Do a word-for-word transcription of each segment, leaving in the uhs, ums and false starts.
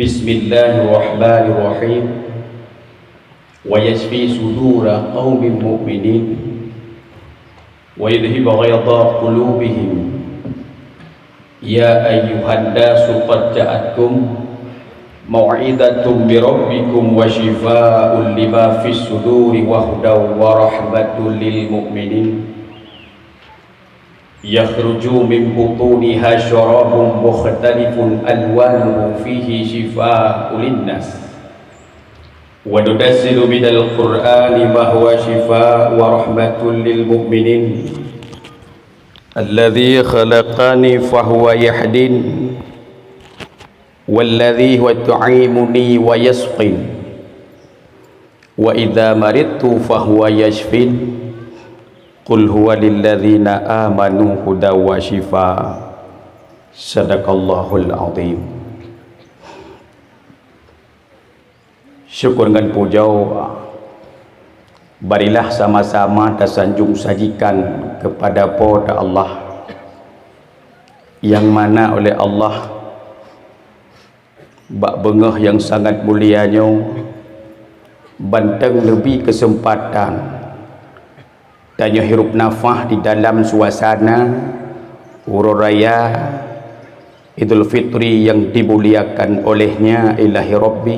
Bismillahirrahmanirrahim. Wa yashfi sudura qaumin mu'minin. Wa yudhhiba ghaiza qulubihim. Ya ayyuhan nasu qad ja'atkum mau'izatun min rabbikum wa shifaa'un lima fis suduri wa hudan wa rahmatun lil mu'minin. Yakhruju min butuniha syarabun mukhtalifun alwanuhu fihi shifaa'un linnas. Wa nunazzilu minal Qur'ani ma huwa shifaa'un wa rahmatun lil mu'minin. Alladzi khalaqani fahuwa yahdin. Walladzi huwa yut'imuni wa yasqin. Wa idza maridtu fahuwa yashfin. Qul huwa lilladzina amanu hudan wa syifa. Sadaqallahul azim. Syukur ngon pujoe, marilah sama-sama tasanjong sajikan keupada Po teu Allah, nyang mana oleh Allah bak beungoh nyang sangat mulia nyoe, banteng neubi keuseumpatan tanyoe hirup nafah di dalam suasana uroe raya Idul Fitri nyang dimuliakan oleh-Nya, Ilahi Rabbi.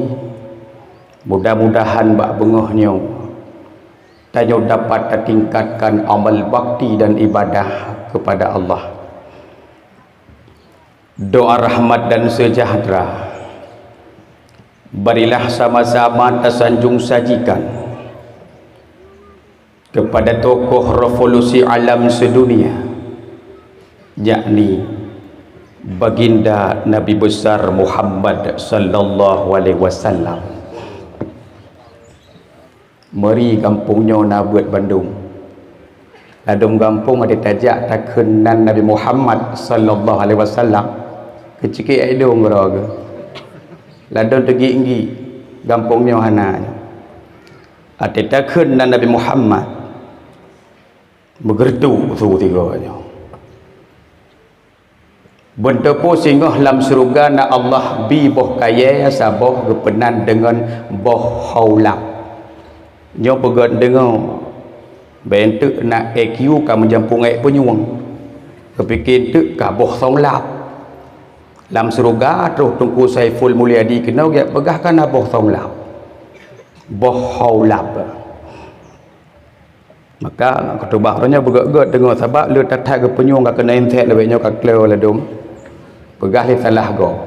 Mudah-mudahan bak beungoh nyoe tanyoe dapat tatingkatkan amal bakti dan ibadah keupada Allah. Doa rahmat dan seujahteura, marilah sama-sama tasanjong sajikan keupada tokoh revolusi alam seudunia, yakni Baginda Nabi Besar Muhammad sallallahu alaihi wasallam. Meuri gampông nyoe na beuet bandum. Ladôm gampông até tajak takheun nan Nabi Muhammad sallallahu alaihi wasallam, keucikik idông keudroe geuh. Ladôm teugiek-giek gampông nyoe hana. Até takheun nan Nabi Muhammad, meugeureutuk su tigoe nyoe. Beuneuteupeu singoh lam syeuruga na Allah bi boh kayèe saboh geupeunan deungon boh haulab. Nyoe peugöt deungoe, bèk enteuk na E Q ka meujampu ngèk peunyueng. Geupike enteuk ka boh song lab. Lam syeuruga troh Teungku Saiful Mulyadi keunoe geupeugah ka na boh song lab. Boh haulab. Maka keutubah uroe nyoe beugöt-göt deungoe, sabab le that-that geupeunyueng ka keuneuk insek leubeh nyoe ka kleu ladôm. Peugah lé salah gob.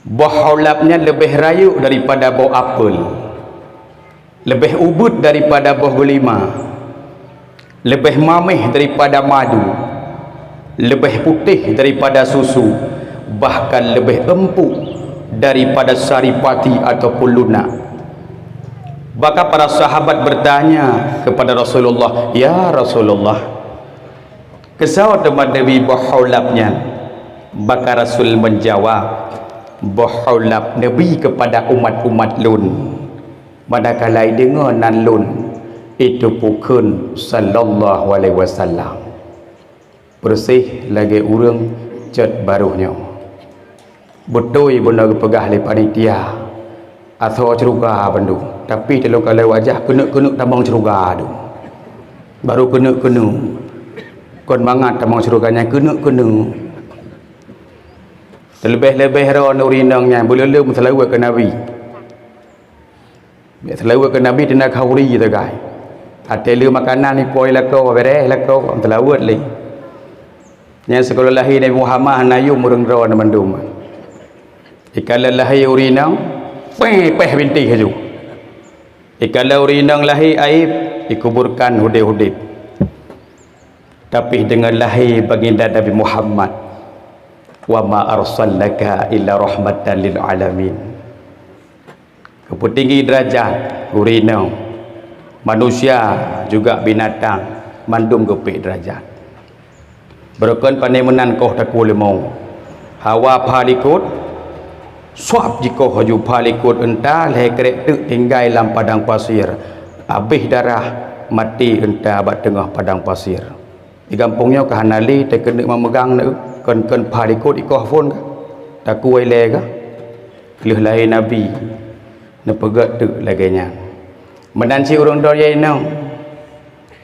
Boh haulab nyan leubeh rayeuk daripada boh apel, leubeh ubit daripada boh gulima, leubeh maméh daripada madu, leubeh putéh daripada susu, bahkan leubeh empuk daripada saripati ataupun lunak. Maka para sahabat bertanya kepada Rasulullah, "Ya Rasulullah, keusoe teuma neubi boh haulab nyan?" Maka Rasul menjawab, "Boh haulab neubi kepada umat-umat lôn, manakala ideungoe nan lôn, itu pukon sallallahu alaihi wasallam." Beureuséh lagèe ureueng cot barôh nyoe. Beutôi bunoe geupeugah lé panitia, asoe syeuruga bandum, tapi teulôn kalon wajah keuneuk-keuneuk tamong syeuruga dum. Barô keuneuk-keuneuk. Kon mangat tamong syeuruga nyan keuneuk-keuneuk. Teuleubeh-leubeh droeneuh ureueng inong nyan beuleuleum meuseulaweuet keu Nabi. Bèk seulaweuet keu Nabi teuna khauri teugai. Até le makanan ipoi lakoe, bereh lakoe, seulaweuet lé. Nyan sigohlom lahé Nabi Muhammad hana yum ureueng droe nyan mandum. Ikalon lahé ureueng inong, péh-péh bintéh laju. Ikalon ureueng inong lahé aéb, ikuburkan udép-udép. Tapi deungon lahé Baginda Nabi Muhammad, "Wa ma arsalnaka illa rahmatan lil alamin." Geupeutinggi deurajat ureueng inong, manusia juga binatang, mandum geupeuék deurajat. Beureukan pané meunan koh takue leumô. Hawa pha likot, suab jikoh laju pha likot unta, lhèe krek teuk tinggai lam padang pasir. Abéh darah, maté unta bak teungoh padang pasir. Di gampông nyoe ka hana lé takeuneuk meumeugang neu, kon-kon pha likot ikoh phon ka. Takue ilèe ka. Lheueh lahé Nabi, neupeugét teuk lagée nyan. Meunan cit ureuëng droe inong,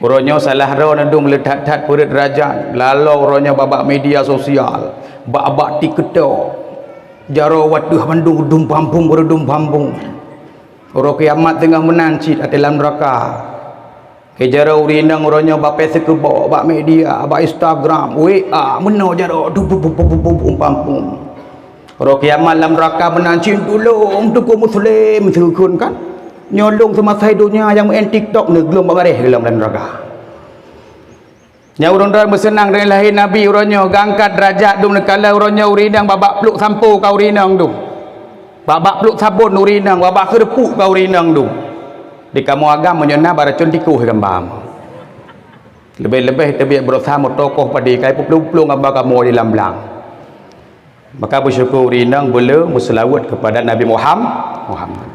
uroe nyoe salah droe neudong le that-that peureuet raja, laloe uroe nyoe bak-bak media sosial, bak-bak TikTok, jaroe wateuh mandum dum pampung, dum pampung. Uroe kiamat teungoh meunan cit até lam neuraka. Keu jaroe ureuëng inong uroe nyoe bak Facebook, bak media, bak Instagram, W A, meunoe jaroe, dup, dup, dup, dup, dup, dup, umpam-umpam. Uroe kiamat lam neuraka meunan cit tulông teuku muslim seukheun kan. Nyoe lông seumasa donya nyang meu'en TikTok neuglông bak bareh lom lam neuraka. Nyang ureuëng droe meuseunang deungon lahé Nabi uroe nyoe, geuangkat deurajat dum neukalon uroe nyoe ureuëng inong bak-bak pluek sampo ka ureuëng inong dum. Bak-bak pluek sabon ureuëng inong, bak-bak keureupuk ka ureuëng inong dum. Di kamoe agam meunyoe na baracon tikoh gamba. Leubeh-leubeh teubiet beurasa meutokoh padé kai peuplueng-plueng gamba kamoe di lam blang. Maka beusyukoe ureuëng inong beu le meuseulaweuet keupada Nabi Muham-, Muhammad.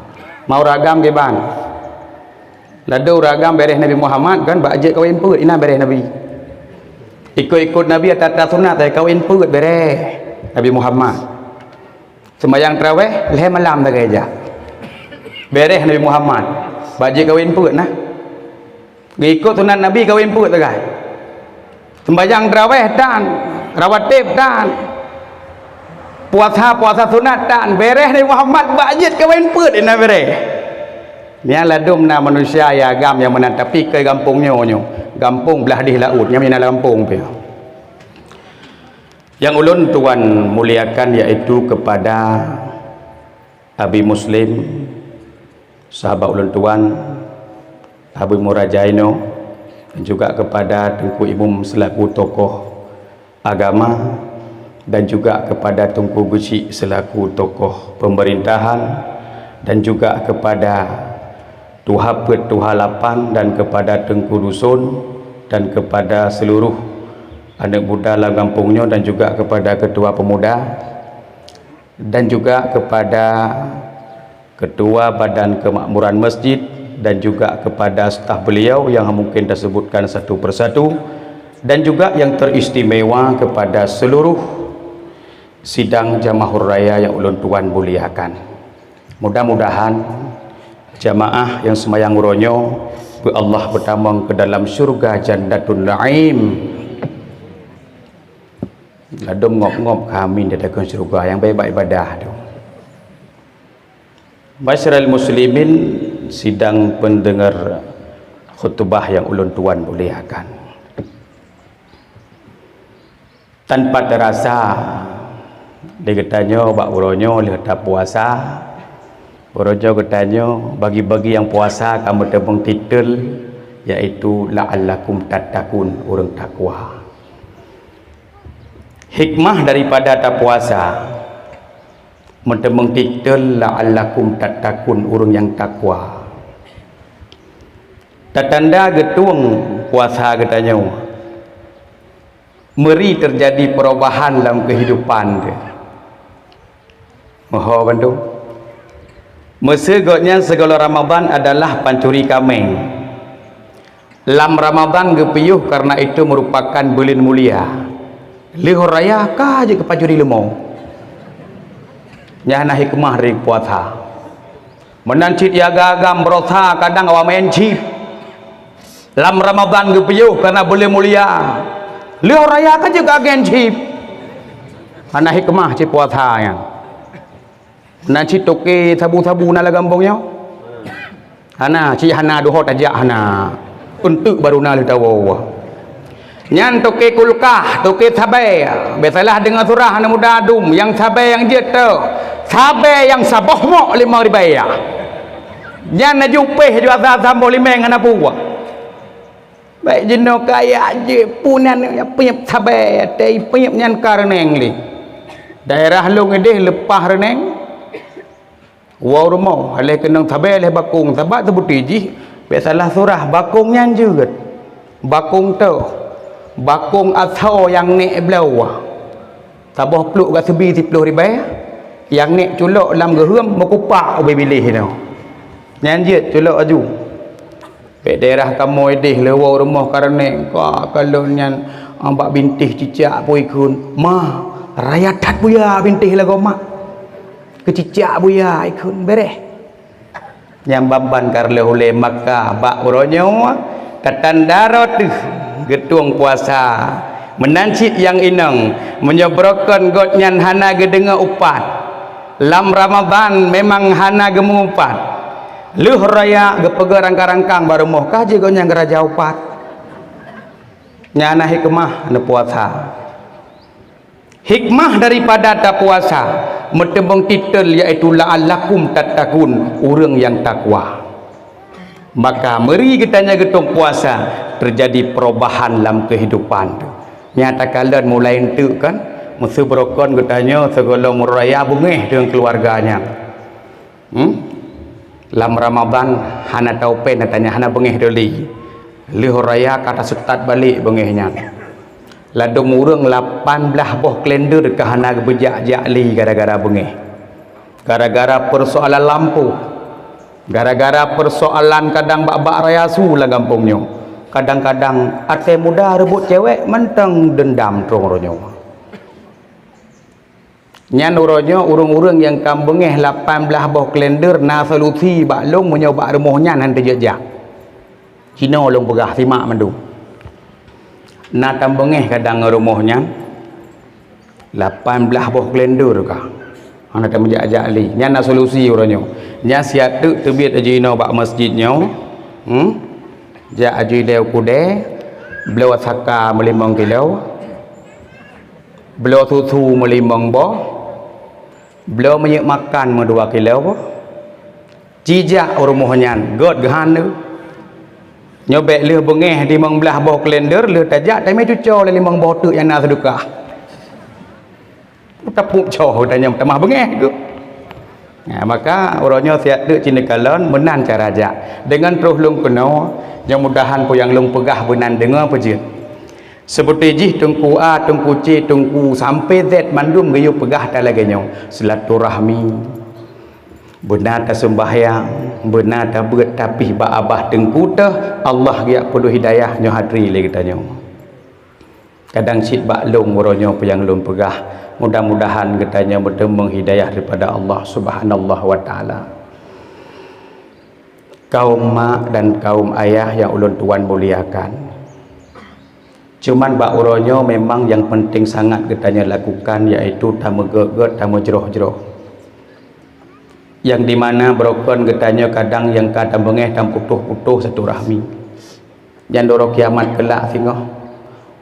Ma ureuëng agam kiban. Ladôm ureuëng agam bereh Nabi Muhammad kan bak jeuet kawen peuet inan bereh Nabi. Ikot-ikot Nabi ata-ata sunat ai kawen peuet bereh Nabi Muhammad. Seumbahyang taraweh lhée malam sagai jak. Bereh Nabi Muhammad. Bak jeuet kawen peuet nah. Geuikot sunat Nabi kawen peuet sagai. Seumbahyang taraweh tan, rawatib tan. Puasa-puasa sunat tan, bereh Nabi Muhammad bak jeuet kawen peuet inan bereh. Nyan ladôm na manusia ya agam nyang meunan tapi keu gampông nyoe nyoe. Gampông blah dih laôt nyang meunan gampông pih. Yang ulôn tuan muliakan yaitu kepada Abi Muslim, sahabat ulôn tuan, Abi Murajaino, dan juga kepada Teungku Imum selaku tokoh agama, dan juga kepada Teungku Geuchik selaku tokoh pemerintahan, dan juga kepada Tuha Peuet, Tuha Lapan, dan kepada Teungku Dusun, dan kepada seluruh aneuk muda lam gampông nyoe, dan juga kepada ketua pemuda, dan juga kepada ketua Badan Kemakmuran Masjid, dan juga kepada staf beliau yang mungkin tasebutkan satu persatu, dan juga yang teristimewa kepada seluruh sidang jamaah raya yang ulôn tuan muliakan. Mudah-mudahan jamaah yang seumayang uroe nyoe beu Allah peutamong keu dalam syurga Jannatun Naim. Ladôm ngop-ngop kami di dalam syurga nyang bak ibadah tu. Ma'asyiral muslimin, sidang pendengar khutbah yang ulôn tuan muliakan. Tanpa terasa, di geutanyoe bak uroe nyoe lheueh tapuasa, uroe nyoe geutanyoe bagi-bagi nyang puasa ka meuteumong titel, yaitu la'allakum tattaqun, ureuëng takwa. Hikmah daripada tapuasa, meuteumong titel la'allakum tattaqun, ureuëng nyang takwa. Tatanda geutueng puasa geutanyoe, meuri teujadi perubahan lam keuhidupan teuh. Meuho bandum. Meusé gobnyan sigohlom Ramadhan adalah pancuri kaméng. Lam Ramadhan geupiôh karena itu merupakan buleuen mulia. Lheueh raya ka jeuet keu pancuri leumo. Nyan na hikmah dari puasa. Meunan cit ya agam-agam beurasa kadang awak maén chip. Lam Ramadhan geupiôh karena buleuen mulia. Lheueh raya ka jeuet keu agen chip. Hana hikmah cit puasa nyan. Meunan cit toke sabu-sabu na lam gampông nyoe. Hana, cit hana duhôt tajak hana. Eunteuk baru na lheueh tawoe. Nyan toke kulkah, toke sabée. Biasalah deungoe surah aneuk muda dum, nyang sabée nyang jeuet teuh. Sabée nyang saboh mok limong ribée. Nyan laju péh ju asa saboh limeng hana peue. Bék jinoe kaya jeuet peunan nyang peunyeb sabée, teuh peunyeb nyan ka reuneng lé. Daerah lôn idéh leupah reuneng. Woe rumoh, lheueh keunong sabée lheueh bakong, sabab seubuti jih, bék salah surah, bakong nyan jeuet. Bakong toh, bakong asoe nyang nék bloe. Saboh pluek gaseubi siploh ribée, nyang nék culok lam geuheuem meukupak ubé biléh nyoe. Nyan jeuet culok laju. Bék daerah kamoe idéh lé woe rumoh kareuna ka kalon nyan, ah, bak bintéh cicak pui kheun, "Ma, raya that buya bintéh lagoe mak." Keucicak buya ikheun bereh. Nyang ban-ban ka reuloh ulée maka bak uroe nyoe, tatandaro teuh geutueng puasa. Meunan cit nyang inong, meunyoe beurokon gobnyan hana geudeungoe upat, lam Ramadhan memang hana geumeuupat. Lheueh raya geupeugah rangkang-rangkang bak rumoh, ka jeuet gobnyan geuraja upat. Nyan na hikmah neupuasa. Hikmah daripada tapuasa, meuteumeung titel, yaitu la'allakum tattaqun, ureuëng nyang takwa. Maka meuri geutanyoe geutueng puasa, teujadi perubahan lam keuhidupan teuh. Nyata kalon mulai enteuk kan, meuseubeurokon geutanyoe sigohlom raya beungéh deungon keuluwarga nyan. Hmm? Lam Ramadhan hana taupén, tanya hana beungéh teuh li. Lheueh raya ka taseutôt balék beungéh nyan. Ladôm ureuëng lapan blaih boh kalender ka hana geubeujak-jak li gara-gara beungéh. Gara-gara peusoalan lampôh. Gara-gara peusoalan kadang bak-bak raya su lam gampông nyoe. Kadang-kadang até muda reubot cewek mantong deundam trong uroe nyoe. Nyan uroe nyoe ureuëng-ureuëng nyang ka beungéh lapan blaih boh kalender na solusi bak lôn meunyoe bak rumoh nyan han teujak jak. Cinoe lôn peugah simak mandum. Na tabeungéh kadang ngon rumoh nyan lapan blaih boh kalender ka. Hana tameujak-jak li. Nyan na solusi uroe nyoe. Nyan siat teuk teubiet aju inoe bak masjid nyoe. Hmm? Jak aju ilée u keudè, bloe saka meulimong kilo. Bloe susu meulimong boh, bloe minyeuk makan meudua kilo boh. Jijak u rumoh nyan, gét geuhan lé. Nyoe bék lheueh beungéh limong blaih boh kalender, lheueh tajak tamé cuco lé limong boh teuk nyang na seudeukah. Tapeucok tanyoe tamah beungéh geuh. Nah, maka uroe nyoe siat teuk cit neukalon meunan cara jak. Deungon troh lôn keunoe, nyang mudahan peue nyang lôn peugah beunan deungoe peujeuet. Seperti jih Teungku A, Teungku C, Teungku sampai Z mandum geuyue peugah that lagée nyoe, silaturahmi. Beuna taseumbahyang, beuna tabeuet, tapi bak abah Teungku teuh Allah geujak peudeuh hidayah nyoe hatri lé geutanyoe. Kadang cit bak lôn uroe nyoe peue nyang lôn peugah, mudah-mudahan geutanyoe meuteumeung hidayah daripada Allah Subhanahu wa Taala. Kaum mak dan kaum ayah nyang ulôn tuan muliakan, cuman bak uroe nyoe memang nyang penting sangat geutanyoe lakukan, yaitu tameugét-gét, tameujroh-jroh. Nyang di mana beurokon geutanyoe kadang nyang ka tabeungéh taputoh-putoh silaturahmi. Nyan di uroe kiamat keulak singoh,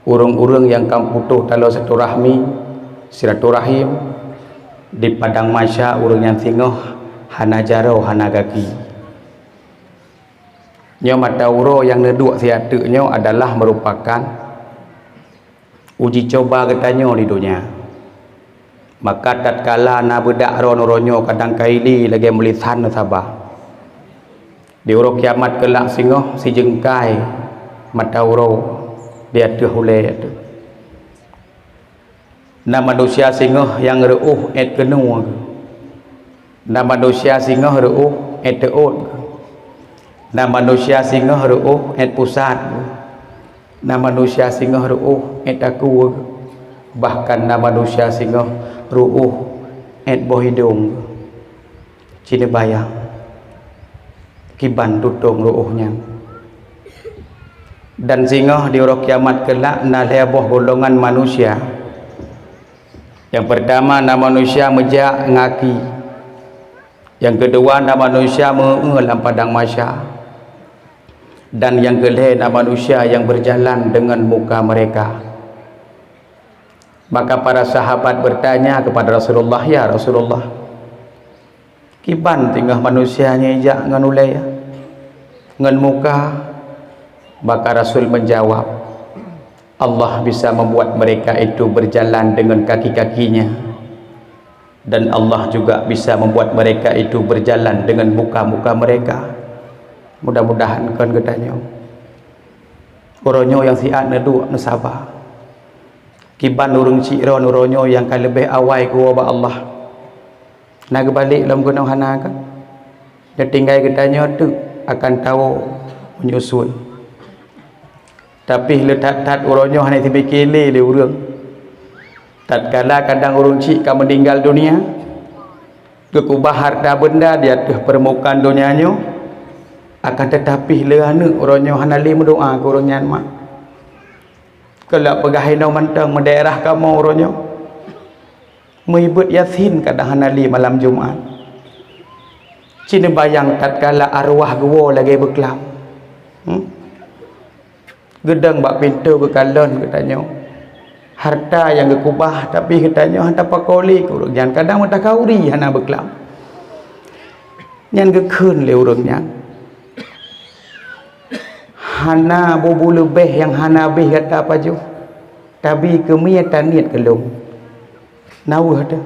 ureuëng-ureuëng nyang ka putoh taloe silaturahmi, silaturahim, di padang mahsyar ureuëng nyan singoh hana jaroe, hana gaki. Nyoe mata uroe nyang neuduek siat teuk nyoe adalah meurupakan uji coba geutanyoe di donya. Maka tatkala na beudak droeneuh uroe nyoe kadang ka ile lagée meulisan saba. Di uroe kiamat keulak singoh sijeungkai mata uroe di ateueh ulée teuh. Na manusia singoh nyang reuôh 'et keunoe geuh. Na manusia singoh reuôh 'et teuôt geuh. Na manusia singoh reuôh 'et pusat geuh. Na manusia singoh reuôh 'et takue geuh. Bahkan na manusia singoh reuôh 'et boh idong geuh. Ci neubayang kiban tutong reuôh nyan. Dan singoh di uroe kiamat keulak na lhée boh golongan manusia. Nyang peurtama na manusia meujak ngon gaki. Nyang keudua na manusia meu-eu lam padang mahsyar. Dan nyang keulhée na manusia nyang beujalan deungon muka meureka. Maka para sahabat beurtanya keupada Rasulullah, "Ya Rasulullah, kiban teungoh manusia nyoe ijak ngon ulée, ngon muka?" Maka Rasul menjawab, "Allah bisa membuat mereka itu berjalan dengan kaki-kakinya, dan Allah juga bisa membuat mereka itu berjalan dengan muka-muka mereka." Mudah-mudahan kon geutanyoe uroe nyoe nyang siat neuduek neusaba. Kiban ureuëng cit droeneuh uroe nyoe nyang ka leubeh awai geuwoe bak Allah. Na geubalek lom keunoe hana kan? Neutinggai geutanyoe teuk akan tawoe menyusun. Tapi le that-that uroe nyoe hana sibike lé lé ureuëng. Tatkala kadang ureuëng cit ka meuninggal dunia, Geukubah harta beunda di ateueh peurmukaan donya nyoe, akan teutapi lé aneuëk uroe nyoe hana lé meudoá keu ureuëng nyan mak. Keulah peugah inoe mantong meudaerah kamoe uroe nyoe, meuibeut Yasin kadang hana lé malam Jumat. Ci neubayang tatkala arwah geuwoe lagée beuklam. Hmm? Geudong bak pintoe geukalon geutanyoe. Harta nyang geukubah, tapi geutanyoe hana tapako lé keu ureuëng nyan. Kadang meutakhauri hana beuklam. Nyan geukheun lé ureuëng nyan. Hana bubu leubeh nyang hana abéh gata pajoh. Tabi keu mié taniet keu lôn. Na weueh teuh.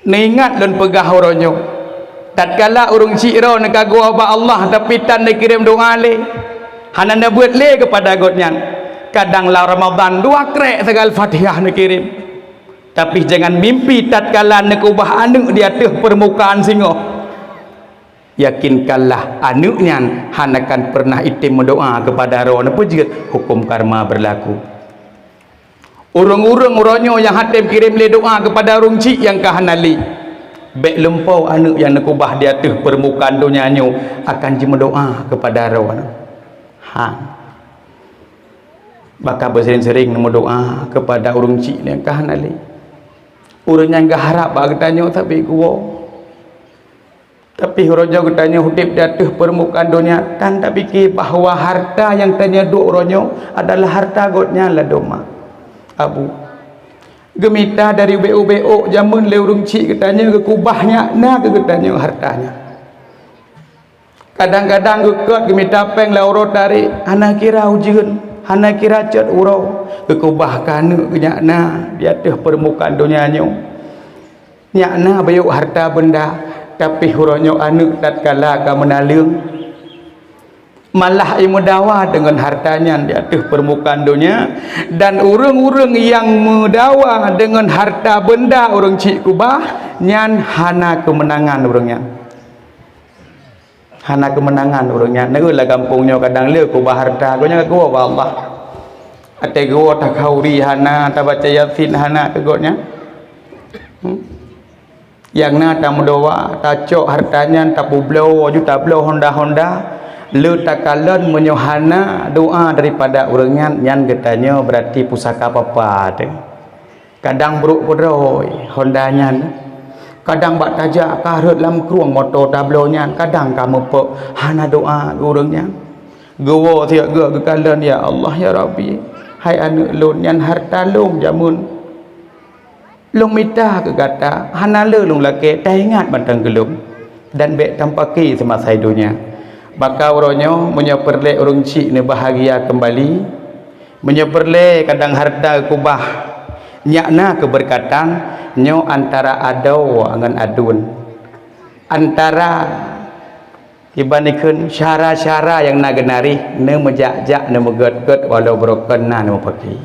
Neuingat lôn peugah uroe nyoe, tatkala ureuëng syiek droe neukagoe bak Allah, tapi tan neukirém doá lé, hana neubeuet lé keupada gobnyan. Kadang lam Ramadhan dua krek sagai Al-Fatihah neukirém. Tapi jangan mimpi tatkala neukeubah aneuëk di ateueh peurmukaan singoh. Yakinkanlah, aneuëk nyan hana akan peureunah item meudoá keupada droe, neupeujeuet huköm karma beurlaku. Ureuëng-ureuëng uroe nyoe nyang hana tem kirém lé doá keupada ureuëng syiek nyang ka hana lé, bék lumpoe aneuëk nyang neukeubah di ateueh peurmukaan donya nyoe akan jimeudoá keupada droe. Ha. Baka beuseuring-seuring neumeudoá keupada ureuëng syiek nyang ka hana lé. Ureuëng nyang geuharab bak geutanyoe sabe geuwoe. Tapi uroe nyoe geutanyoe udeb di ateueh peurmukaan donya, tan tapike bahwa harta nyang tanyoe duek uroe nyoe adalah harta gobnyan ladôm ma, abu. Geumita dari ubek-ubek ôk jameun lé ureuëng syiek geutanyoe geukubah nyan na keu geutanyoe harta nyan. Kadang-kadang geukot geumita péng lam uroe tarek, hana kira ujeuen, hana kira cot uroe, geukubah keu aneuëk geuh nyan na di ateueh peurmukaan donya nyoe. Nyan na bayeuk harta beunda, tapi uroe nyoe aneuëk tatkala ka meunaleueng, malah imeudawa deungon harta nyan di ateueh peurmukaan donya, dan ureuëng-ureuëng nyang meudawa deungon harta beunda ureuëng syiek kubah, nyan hana keumeunangan ureuëng nyan. Hana keumeunangan ureuëng nyan. Neulah gampông nyoe kadang le kubah harta, gobnyan ka geuwoe bak Allah. Até geuwoe takhauri hana, tabaca Yasin hana keu gobnyan. Hmm? Nyang na tameudoá, tacok harta nyan, tapeubloe juta bloe honda-honda, le takalon meunyoe hana doá daripada ureuëng nyan, nyan geutanyoe beurati pusaka papa teuh. Kadang brok keudroe honda nyan, kadang bak tajak ka rhot lam krueng moto tabloe nyan, kadang ka meupok hana doá keu ureuëng nyan. Geuwoe siat geuh geukalon, "Ya Allah, ya Rabbi, hai aneuëk lôn nyan harta lôn jameun. Lôn mita keu gata, hana le lôn lakée, taingat mantong keu lôn, dan bék tampaki seumasa donya." Baka uroe nyoe meunyoe peureulée ureuëng syiek neubahgia keumbali, meunyoe peureulée kadang harta kubah, nyan na keubeureukatanyoe antara adoe ngon aduen, antara iban ikheun syara-syara nyang na geunarih, neumeujak-jak, neumeugét-gét, walau beurokon na neumupaki.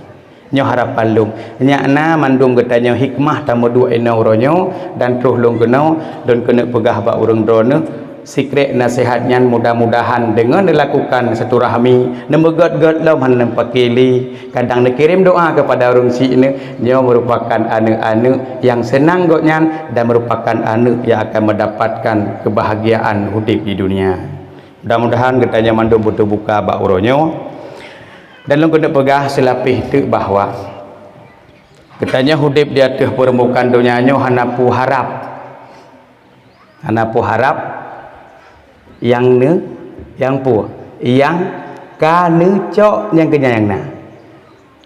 Nyoe harapan lôn. Nyan na mandum geutanyoe hikmah tameuduek inoe uroe nyoe, dan troh lôn keunoe, lôn keuneuk peugah bak ureuëng droeneueh, sikrek naseuhat nyan mudah-mudahan deungon neulakukan silaturahmi, neumeugét-gét lom hana neupaki lé, kadang neukirém doá keupada ureuëng syiek nyoe, nyoe meurupakan aneuëk-aneuëk nyang seunang gobnyan dan meurupakan aneuëk nyang akan meudapatkan keubahagiaan udeb di dunia. Mudah-mudahan geutanyoe mandum beuteubuka bak uroe nyoe. Dan lôn keuneuk peugah seulapeh teuk bahwa geutanyoe udeb di ateueh peurmukaan donya nyoe hana peue harab. Hana peue harab nyang ne, nyang peue, nyang ka neucok nyang keunyan nyang na.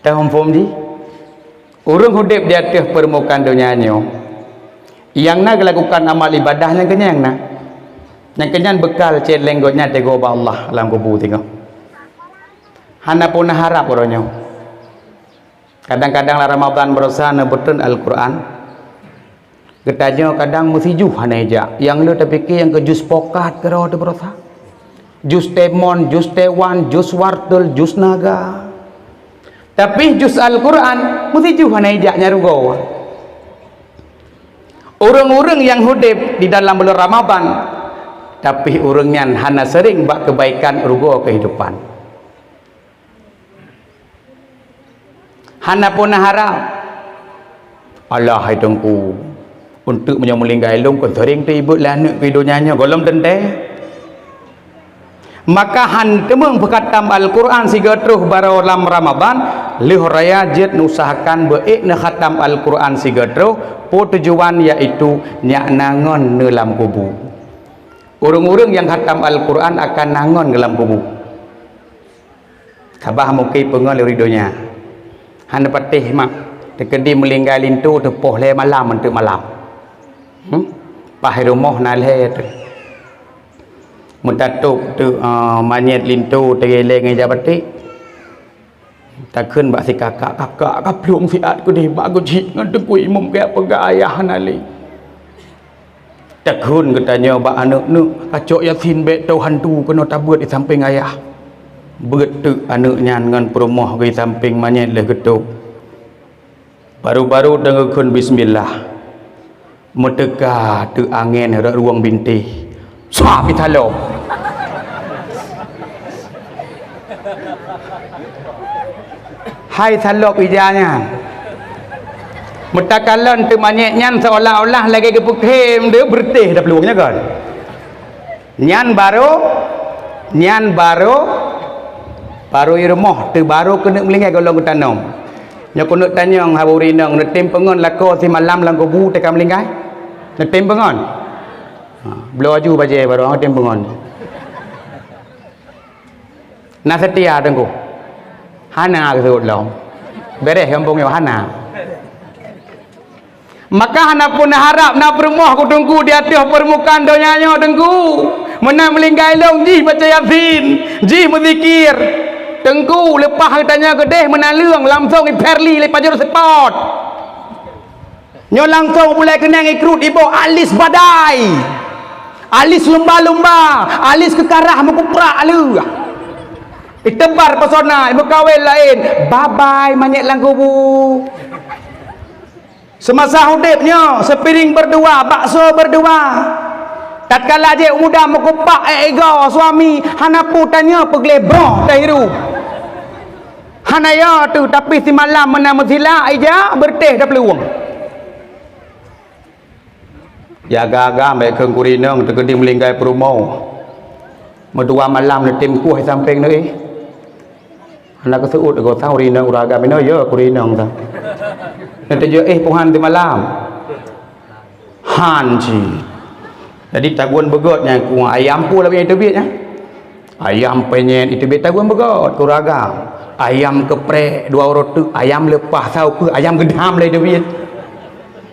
Taphom-phom jih? Ureuëng udeb di ateueh peurmukaan donya nyoe, nyang na geulakukan amal ibadah nyang keunyan nyang na. Nyang keunyan beukal céléng gobnyan teungoh bak Allah lam kubu teungoh. Hana peue na harab uroe nyoe. Kadang-kadang lam Ramadhan barosa neubeuteun Al-Qur'an. Geutanyoe kadang meusijuh hana ijak. Nyang le tapike nyang keu jus pokat keudroe teuh barosa. Jus temon, jus tewan, jus wartel, jus naga. Tapi jus Al-Qur'an meusijuh hana ijak, nyan rugoe. Ureuëng-ureuëng nyang udeb di dalam buleuen Ramadhan, tapi ureuëng nyan hana seuring bak keubaikan, rugoe keuhidupan. Hana peue na harab. Alah hai Teungku, Eunteuk meunyoe meuninggai lôn kon seuring teuh ibeuet lé aneuk keu donya nyoe gohlom teuntée. Maka han teumeung peukhatam Al-Quran sigoe troh barô lam Ramadan, lheueh raya jeuet neusahakan beu ék neukhatam Al-Quran sigoe troh, peue tujuan yaitu nyak na ngon neuh lam kubu. Ureuëng-ureuëng nyang khatam Al-Quran akan na ngon lam kubu. Sabab mungken peungon lé ureuëng donya. Hana patéh mak, teukeudi meulinggai linto teupoh lhée malam eunteuk malam. Hmm? Paih rumoh na lhée teuh. Meutatôb teuk, eh, manyét linto teugélée ngon ija baték. Takheun bak si kakak, "Kakak, ka plueng siat keudeh bak geuchik ngon Teungku Imum keu peugah ayah hana lé." Takheun geutanyoe bak aneuk-neuk, "Kacok Yasin bék tôh hantu keunoe tabeuet di sampéng ayah." Beuet teuk aneuk nyan ngon peurumoh geuh di sampéng manyét lheueh geutôb. Baru-baru teungeukheun bismillah. Meuteuka teuk angén rot ruweueng bintéh. Swa pih thalop. Hai thalop ija nyan. Meutakalon teuk manyét nyan seolah-olah lagée geupeukhem deuh beureutéh dap luweueng nyan kon. Nyan barô, nyan barô, barô i rumoh teuh barô keuneuk meulinggai gohlom geutanom. Nyoe keuneuk tanyong haba ureuëng inong, neutem peungon lakoe simalam lam kubu teuka meulinggai? Neutem peungon? Ha, bloe aju bajée barô neutem peungon. Na seutia Teungku? Hana geuseuôt lom. Béréh gampông nyoe hana. Maka hana pun harab na peurumoh ku Teungku di ateueh peurmukaan donya nyoe Teungku. Meunan meulinggai lôn jih baca Yasin, jih meuzikir. Teungku leupah geutanyoe keudeh meunaleueng langsong i Perli lé pajôh seupôt. Nyoe langsong bulai keuneng ikrut iboh alis badai, alis lumba-lumba, alis keukarah meukuprak leuh. Itebar pesona, meukawen laén, babai manyét lam kubu. Seumasa udeb nyoe, seupiring beurdua, bakso beurdua. Tatkala jeuet muda meukupak ék igoe suami, hana peue tanyoe peugleh broh tahiru. Hana yo teuh, tapi simalam meunan meusila ija beureutéh dap luweueng. Jaga-jaga bék kheun kurinong teukeudi meulinggai peurumoh. Meudua malam neutem kueh sampéng neuéh. Hana keuseuôt gosa urinong ureueng agam inoe yo kurinong sa. Neuteujeuet éh puhan simalam. Han cit. Jadi tagun beugöt nyang ku ayam pula nyang teubiet nyan. Ayam penyet itu biet tagun beugöt keu ureueng agam. Ayam keuprek dua uroe teuk, ayam leupah sapeue, ayam geudam lé teubiet.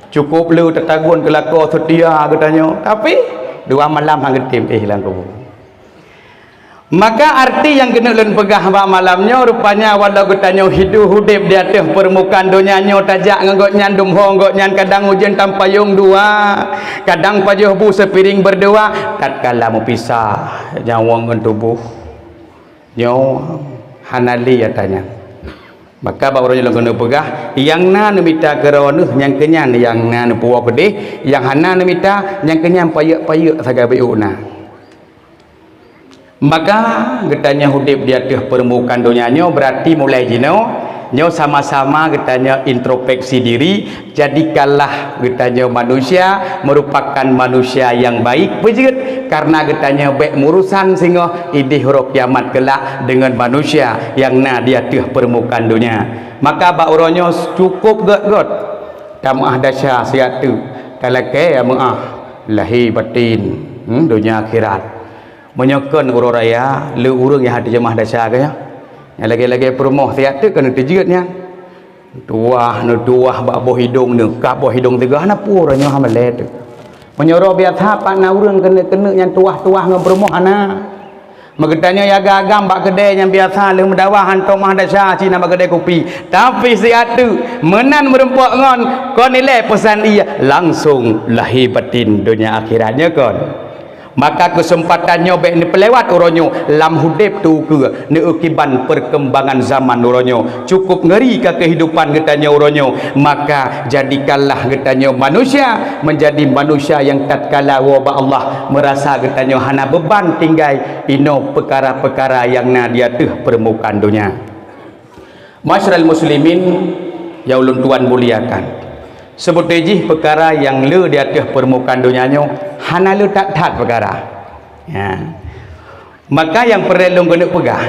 Cukôp le tatagun keu lakoe seutia geutanyoe, tapi dua malam han geutem éh lam kubu. Maka arti nyang keuneuk lôn peugah bak malam nyoe, rupanya walau geutanyoe hidup udeb di ateueh peurmukaan donya nyoe, tajak ngon gobnyan, dum ho gobnyan, kadang ujeuen tampayong dua, kadang pajoh bu seupiring beurdua, tatkala meupisah nyawöng ngon tuboh nyoe hana lé atra nyan. Maka bak uroe nyoe lôn keuneuk peugah, nyang na neumita keu droeneuh nyang keu nyan, nyang na neupuwoe keudeh, nyang hana neumita nyang keu nyan payeuek-payeuek sagai beuiuk na. Maka geutanyoe udeb di ateueh peurmukaan donya nyoe, beurati mulai jinoe nyoe sama-sama geutanyoe intropeksi diri, jadikanlah geutanyoe manusia meurupakan manusia nyang baik beujeuet, kareuna geutanyoe bék meurusan singoh ideh uroe kiamat keulak deungon manusia nyang na di ateueh peurmukaan donya. Maka bak uroe nyoe cukôp göt-göt tameuah desya siat teuk, talakée meuah lahé baten, hmm, donya akhirat. Meunyoe kon uroe raya, le ureueng nyang hana teujeumaih desya geuh nyan. Nyang lagée-lagée peurumoh siat teuk keuneuk teujeuet nyan. Tuwah, neutuwah bak boh idong, neukab boh idong teuga, hana peue uroe nyoe hana lé teuk. Meunyoe uroe biasa pat na ureueng keuneuk-keuneuk nyang tuwah-tuwah ngon peurumoh hana. Meugeutanyoe jaga agam bak keudée nyang biasa lheueh meudawa hantom ah desya cit na bak keudée kupi. Tapi siat teuk meunan meurumpok ngon kon ilée peusan ie langsong lahé baten donya akhirat nyoe kon. Maka keuseumpatan nyoe bék neupeulewat uroe nyoe lam udeb teukeue neukiban peurkembangan zaman uroe nyoe. Cukup ngeri ka keuhidupan geutanyoe uroe nyoe. Maka jadikanlah geutanyoe manusia meunjadi manusia nyang tatkala woe bak Allah meurasa geutanyoe hana beuban tinggai inoe peukara-peukara nyang na di ateueh peurmukaan donya. Ma'asyiral muslimin nyang ulôn tuan muliakan, Seubeuté jih peukara nyang le di ateueh peurmukaan donya nyoe hana le that-that peukara. Ya. Maka nyang peureulée lôn keuneuk peugah,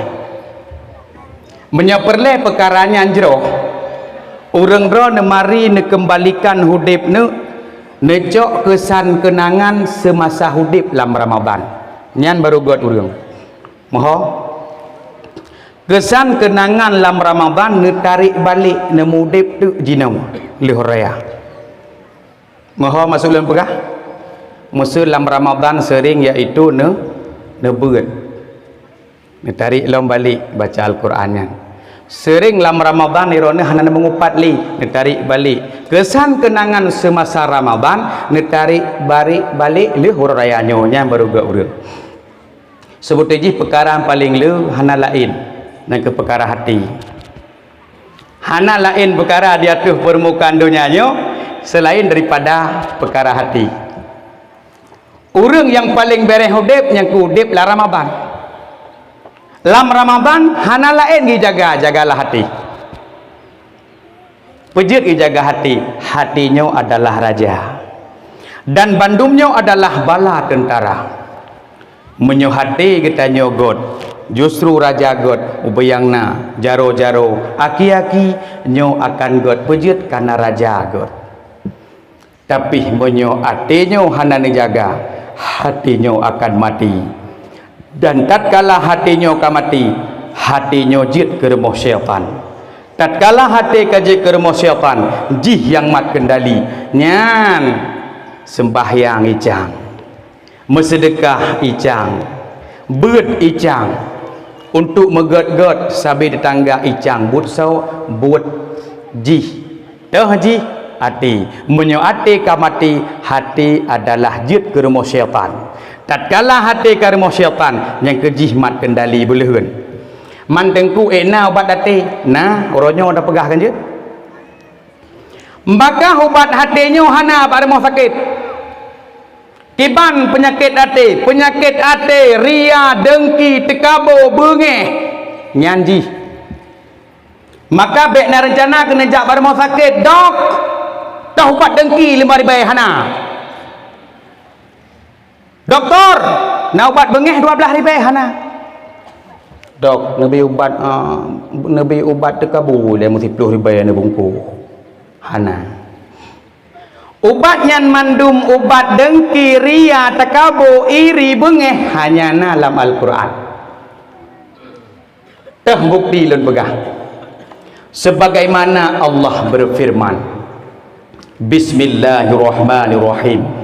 meunyoe peureulée peukara nyan jroh, ureuëng droe neumari neukeumbalikan udeb neuh, neucok keusan keunangan seumasa udeb lam Ramadhan. Nyan barô gét ureuëng. Moho? Keusan keunangan lam Ramadhan neutarek balek, neumudeb teuk jinoe lheueh raya. Moho maksud lôn peugah? Meuseu lam Ramadhan seuring, yaitu neu-, neubeuet. Neutarek lom balek baca Al-Quran nyan. Seuring lam Ramadhan droeneuh hana neumeungupat lé, neutarek balek. Keusan keunangan seumasa Ramadhan neutarek barek balek lheueh uroe raya nyoe, nyan barô gét ureuëng. Seubeuté jih peukara paleng le hana laén, nyan keuh peukara hati. Hana laén peukara di ateueh peurmukaan donya nyoe seulaén daripada peukara hati. Ureuëng nyang paleng béréh udeb nyan keuh udeb lam Ramadhan. Lam Ramadhan hana laén jijaga, jagalah hati. Peujeuet jijaga hati, hati nyoe adalah raja. Dan bandum nyoe adalah bala teuntara. Meunyoe hati geutanyoe gét, justru raja gét, ubiyang na, jaroe-jaroe, aki-aki, nyoe akan gét peujeuet kana raja gét. Tapi meunyoe até nyoe hana neujaga, hati nyoe akan maté. Dan tatkala hati nyoe ka maté, hati nyoe jeuet keu rumoh syaitan. Tatkala hati ka jeuet keu rumoh syaitan, jih nyang mat keundali, nyan seumbahyang icang, meuseudeukah icang, beuet icang, untuk meugét-gét sabe teutangga icang, buet soe, buet jih. Teuh jih até. Meunyoe até ka maté, hati adalah jeuet keu rumoh syaitan. Tatkala hati ka rumoh syaitan, nyang keu jih mat keundali beuleuheun. Man teungku ék na ubat até? Na, uroe nyoe tapeugah kan jeuet. Maka ubat até nyoe hana bak rumoh sakét. Kiban peunyakét até, peunyakét até, ria, deungki, teukabo, beungéh, nyan jih. Maka bék na reuncana keuneuk jak bak rumoh sakét, "Dok, toh ubat deungki lima ribée?" Hana. "Doktor, na ubat beungéh dua blaih ribée?" Hana. "Dok, neubi ubat, eh, neubi ubat teukabo lé meusiploh ribée neubungkôh." Hana. Ubat nyan mandum, ubat deungki, ria, teukabo, iri, beungéh, hanya na lam Al-Quran. Teuh bukti lôn peugah. Sebagaimana Allah berfirman, "Bismillahirrahmanirrahim.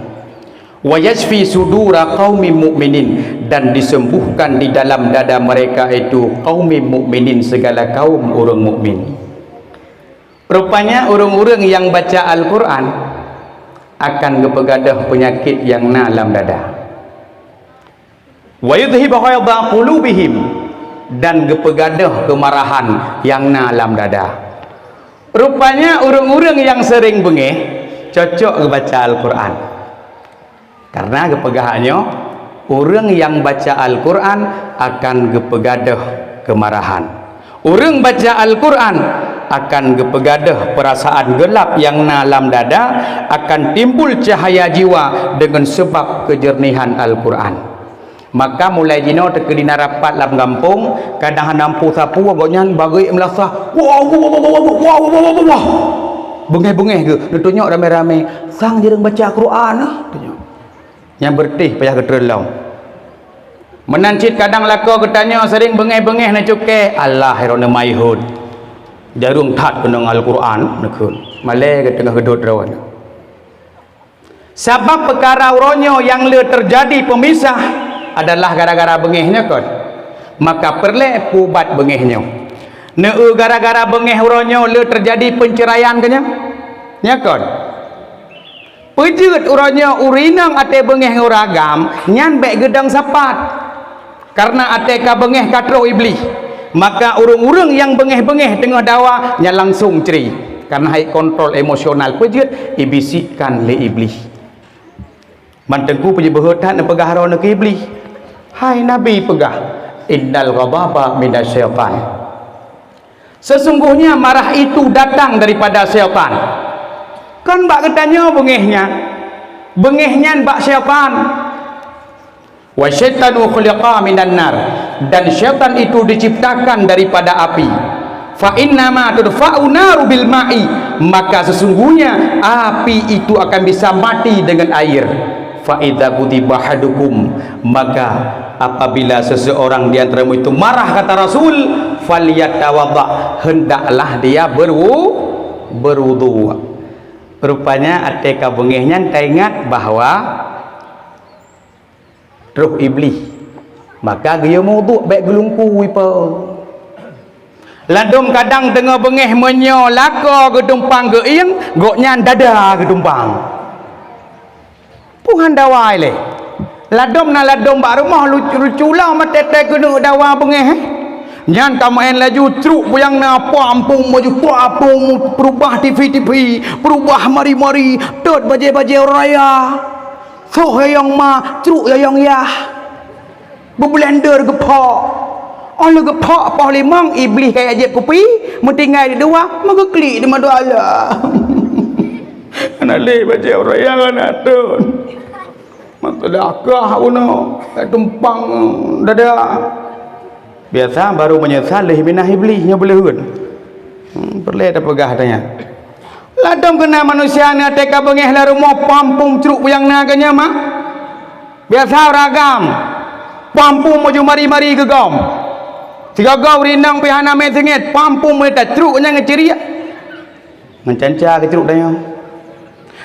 Wa yashfi sudura qaumin mu'minin," dan disembuhkan di dalam dada mereka itu, qaumin mu'minin, segala kaum ureuëng mukmin. Rupanya ureuëng-ureuëng nyang baca Al-Quran akan geupeugadôh peunyakét nyang na lam dada. "Wa yudhhib ghaidha qulubihim," dan geupeugadôh keumarahan nyang na lam dada. Rupanya ureuëng-ureuëng nyang seuring beungéh cocok geubaca Al-Quran. Karena geupeugah nyoe, ureuëng nyang baca Al-Quran akan geupeugadôh keumarahan. Ureuëng baca Al-Quran akan geupeugadôh peurasaan geulab nyang na lam dada, akan timbul cahaya jiwa deungon seubab keujeurnihan Al-Quran. Maka mulai jinoe teukeudi na rapat lam gampông, kadang hana mampu sapeue, gobnyan bagék meulasah, "Wah, wah, wah, wah, wah, wah, wah, wah, wah, wah." Beungéh-beungéh geuh, neutunyok ramé-ramé, "Sang jeuet baca Quran, ah," tunyok. Nyang beureutéh payah geutreun lom. Meunan cit kadang lakoe geutanyoe seuring beungéh-beungéh neucukée, "Alah, droeneuh maihon. Jareueng that keunong Al-Quran," neukheun. Malée geuteungoh geudot droeneuh. Sabab peukara uroe nyoe nyang le teujadi peumisah adalah gara-gara beungéh nyoe kon. Maka peureulée peuubat beungéh nyoe. Neu-eu gara-gara beungéh uroe nyoe le teujadi peuceuraian keu nyoe? Nyoe kon. Peujeuet uroe nyoe ureuëng inong até beungéh ngon ureuëng agam, nyan bék geudong sapat. Kareuna até ka beungéh ka troh Iblih. Maka ureuëng-ureuëng nyang beungéh-beungéh teungoh dawa, nyan langsong cre. Kareuna hai kontrol emosional peujeuet, ibisikkan lé Iblih. Ban Teungku peujeuet beuhe that neupeugah droe neu keu Iblih. Hai Nabi peugah, "Innal ghadaba minasyaitan." Sesungguhnya marah itu datang daripada syaitan. Kon bak geutanyoe beungéh nyan. Beungéh nyan bak syaitan. "Wa syaitanu khuliqa minan nar," dan syaitan itu diciptakan daripada api. "Fa innama tudfa'u naru bil ma'i," maka sesungguhnya api itu akan bisa mati dengan air. "Fa idza ghadiba ahadukum," maka apabila seseorang di antaramu itu marah, kata Rasul, "falyatawadda," hendaklah dia berwu-, berwudu. Rupanya até ka beungéh nyan taingat bahwa troh Iblih. Maka geuyue meuwudu bék geulungku ipo. Ladôm kadang teungoh beungéh meunyoe lakoe geutumpang geuieng, gobnyan dada geutumpang. Peue han dawai lé. Ladôm na ladôm bak rumoh lu-, lucu lom teuh-teuh keuneuk dawa beungéh, eh. Nyan tameu'en laju trok peue nyang na, pam pum baju, pam pum peurubah tivi-tivi, peurubah mari-mari, tot bajée-bajée raya. Soh yayong ma, trok yayong yah. Beublender geuphok. Óh lheueh geuphok poh limong, Iblih kajak jieb kupi, meutinggai di dua, meugeuklik di madu Allah. Hana lé bajée ureueng nyang hana thon. Meuteudakah unoe, ka tumpang dada. Biasa baru meunyeusal lheueh minah Iblih nyoe beuleuheuen. Hmm, peureulée tapeugah tanyan. Ladôm keunan manusia na teuka beungéh lam rumoh pam pum trok peue nyang na keu nyan mak. Biasa ureueng agam, pam pum baju mari-mari geugom. Sigoe-goe ureueng inong pih hana mé seungét, pam pum meulitat trok nyang geuciriek. Meucanca geucruk tanyoe.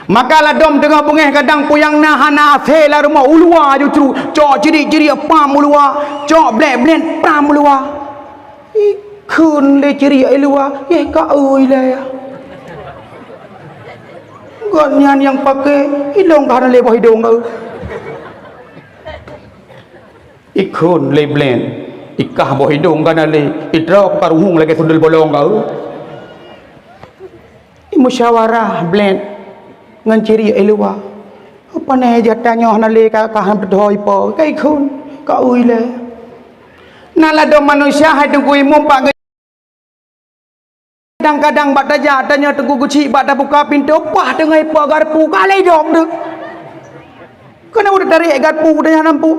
Maka ladôm teungoh beungéh kadang peue nyang na hana asé lam rumoh, u luwa aju cruk, cok cirik-cirik pam u luwa, cok blét-blét pam u luwa. Ikheun lé cirik i luwa, yeh ka ui lé. Gobnyan nyang paké, ilong ka hana lé boh idong ka ui. Ikheun lé blét, ikah boh idong ka hana lé, idroe ka ruhueng lagée sundel bolong ka ui. Imusyawarah blét ngon cirik i luwa. Pane jata nyoe hana lé ka, ka han beutôi po, ka ikheun, ka ui lé. Na ladôm manusia hai teungku imum bak kadang-kadang bak tajak tanyoe teungku geuchik bak tabuka pintoe, pah teungoh ipo garpu ka lé dom deuh. Keuneuk tarék garpu tanyoe nampu.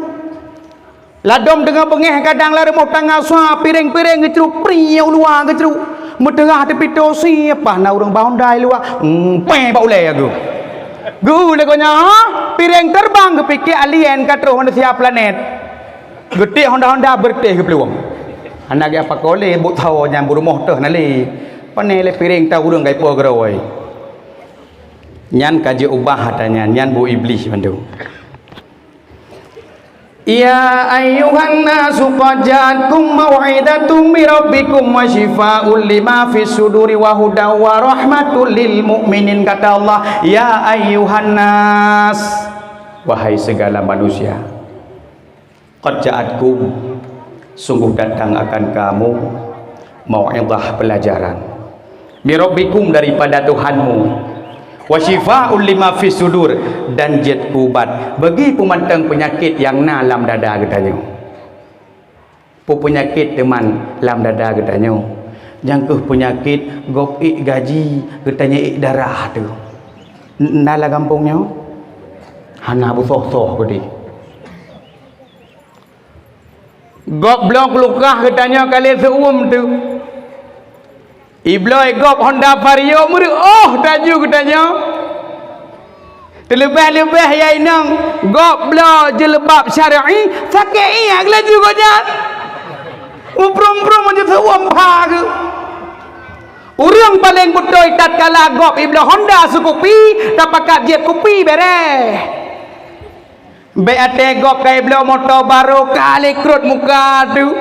Ladôm teungoh beungéh kadang lam rumoh tangga sa piréng-piréng geucruk, pri u luwa geucruk. Meuteugah teupito sie pah na ureueng ba honda i luwa, hmm, péng bak ulée geuh. Geuh lagoe nyan, ha? Piréng terbang geupike alien ka troh manusia planet. Geutik honda-honda beureutéh geuplueng. Hana geuh apa kolé buet thawa nyan burumoh teuh na lé. Pane lé piréng ta ureueng gaipo geuroi. Nyan ka jeuet ubah ata nyan, nyan bu Iblih mandum. Ya ayyuhan nasu qad ja'atkum mau'izatum mir rabbikum wa syifaa'un lima fis suduri wa hudan wa rahmatul lil mu'minin, kata Allah, "Ya ayyuhan nas, wahai segala manusia, qad ja'atkum, sungguh datang akan kamu, mau'izah, pelajaran." Mirabbikum, daripada Tuhanmu. Wa syifaa'un lima fis sudur, dan jeuet ubat bagi peumantong peunyakét nyang na lam dada geutanyoe. Peue peunyakét teuma lam dada geutanyoe? Nyang keuh peunyakét gob ék gaji geutanyoe ék darah teuh. N-, na lam gampông nyoe? Hana beusoh-soh keudeh. Gob bloe keulukah geutanyoe ka lé seu-uem teuh. Ibloe gob Honda Vario meureuoh taju geutanyoe. Teuleubeh-leubeh ya inong gob bloe jeuleubaab syar'i, sakét ié laju gobnyan. Muprong-prong meunyoe seu-uem pha geuh. Ureueng paleng beutôi tatkala gob ibloe Honda seukupi, tapakat jieb kupi bereh. Bék até gob ka ibloe moto barô ka lé krot muka teuh.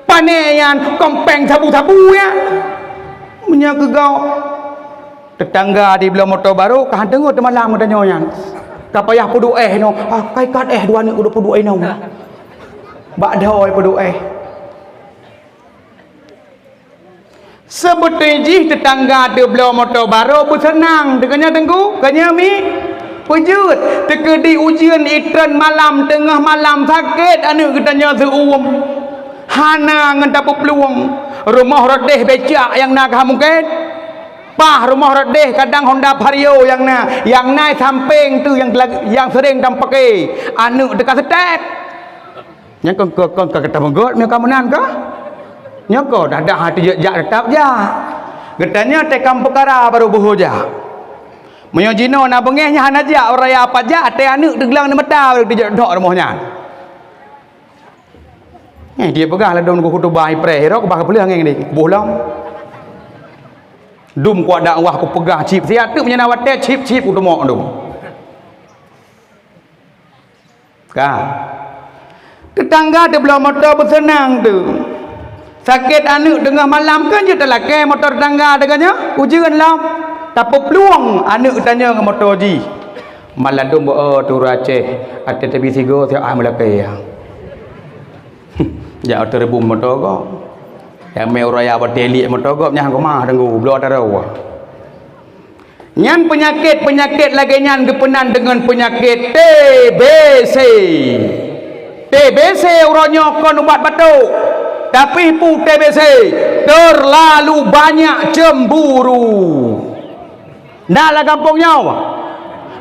Pane nyan kompeng sabu-sabu nyan. Meunyoe keu gob, teutangga di bloe moto barô ka han teungoh teumalam geutanyoe nyan. Ka payah peuduek éh nyoe, ah, ka ikat éh dua aneuk peuduek éh nyoe. Bak dhoe peuduek éh. Seubeutôi jih teutangga teuh bloe moto barô beuseunang, teukeunyoe teungku, keunyoe mi peujeuet, teukeudi ujeuen itreun malam teungoh malam sakét aneuk geutanyoe seu-uem. Hana ngon tapeuplueng, rumoh rotéh becak nyang na ka mungken. Paih rumoh rot deh, kadang Honda Vario nyang na, nyang na sampéng tu nyang, nyang sering tapaké. Aneuk teuka seutét. Nyan kon, kon, kon ka gata meugot, meunyoe ka meunan ka. Nyoe kon dah, dah hana teujak, jak teutap jak. Geutanyoe teuka peukara barô boh jak. Meunyoe jinoe na beungéh nyan hana jak, uroe raya pat jak, até aneuk teuglang di mata, barô teujak dok rumoh nyan. Eh, dia peugah ladôm khutubah ipreh, ira keubah keupeuleuh angén di boh lom. Dum kuat dakwah kupeugah cip, siat teuk meunyoe na watée cip-cip kuteumok dum. Ka. Teutangga teubloe moto beuseunang tu. Sakét aneuk teungoh malam kan jeuet talakée moto teutangga teuka nyoe, ujeuen lom. Tapeuplueng aneuk tanyoe ngon moto jih. Maladum beu tu Aceh, até tabi sigo siat ah meulakée. Jak oto reubum moto gob. Nyang mé uroe raya batée liek moto gob nyang keumah teunggu bloe taro. Nyan peunyakét-peunyakét lagée nyan geupeunan deungon peunyakét T B C. T B C uroe nyoe kon ubat batuk, tapi peue T B C? Terlalu banyak cemburu. Na lam gampông nyoe,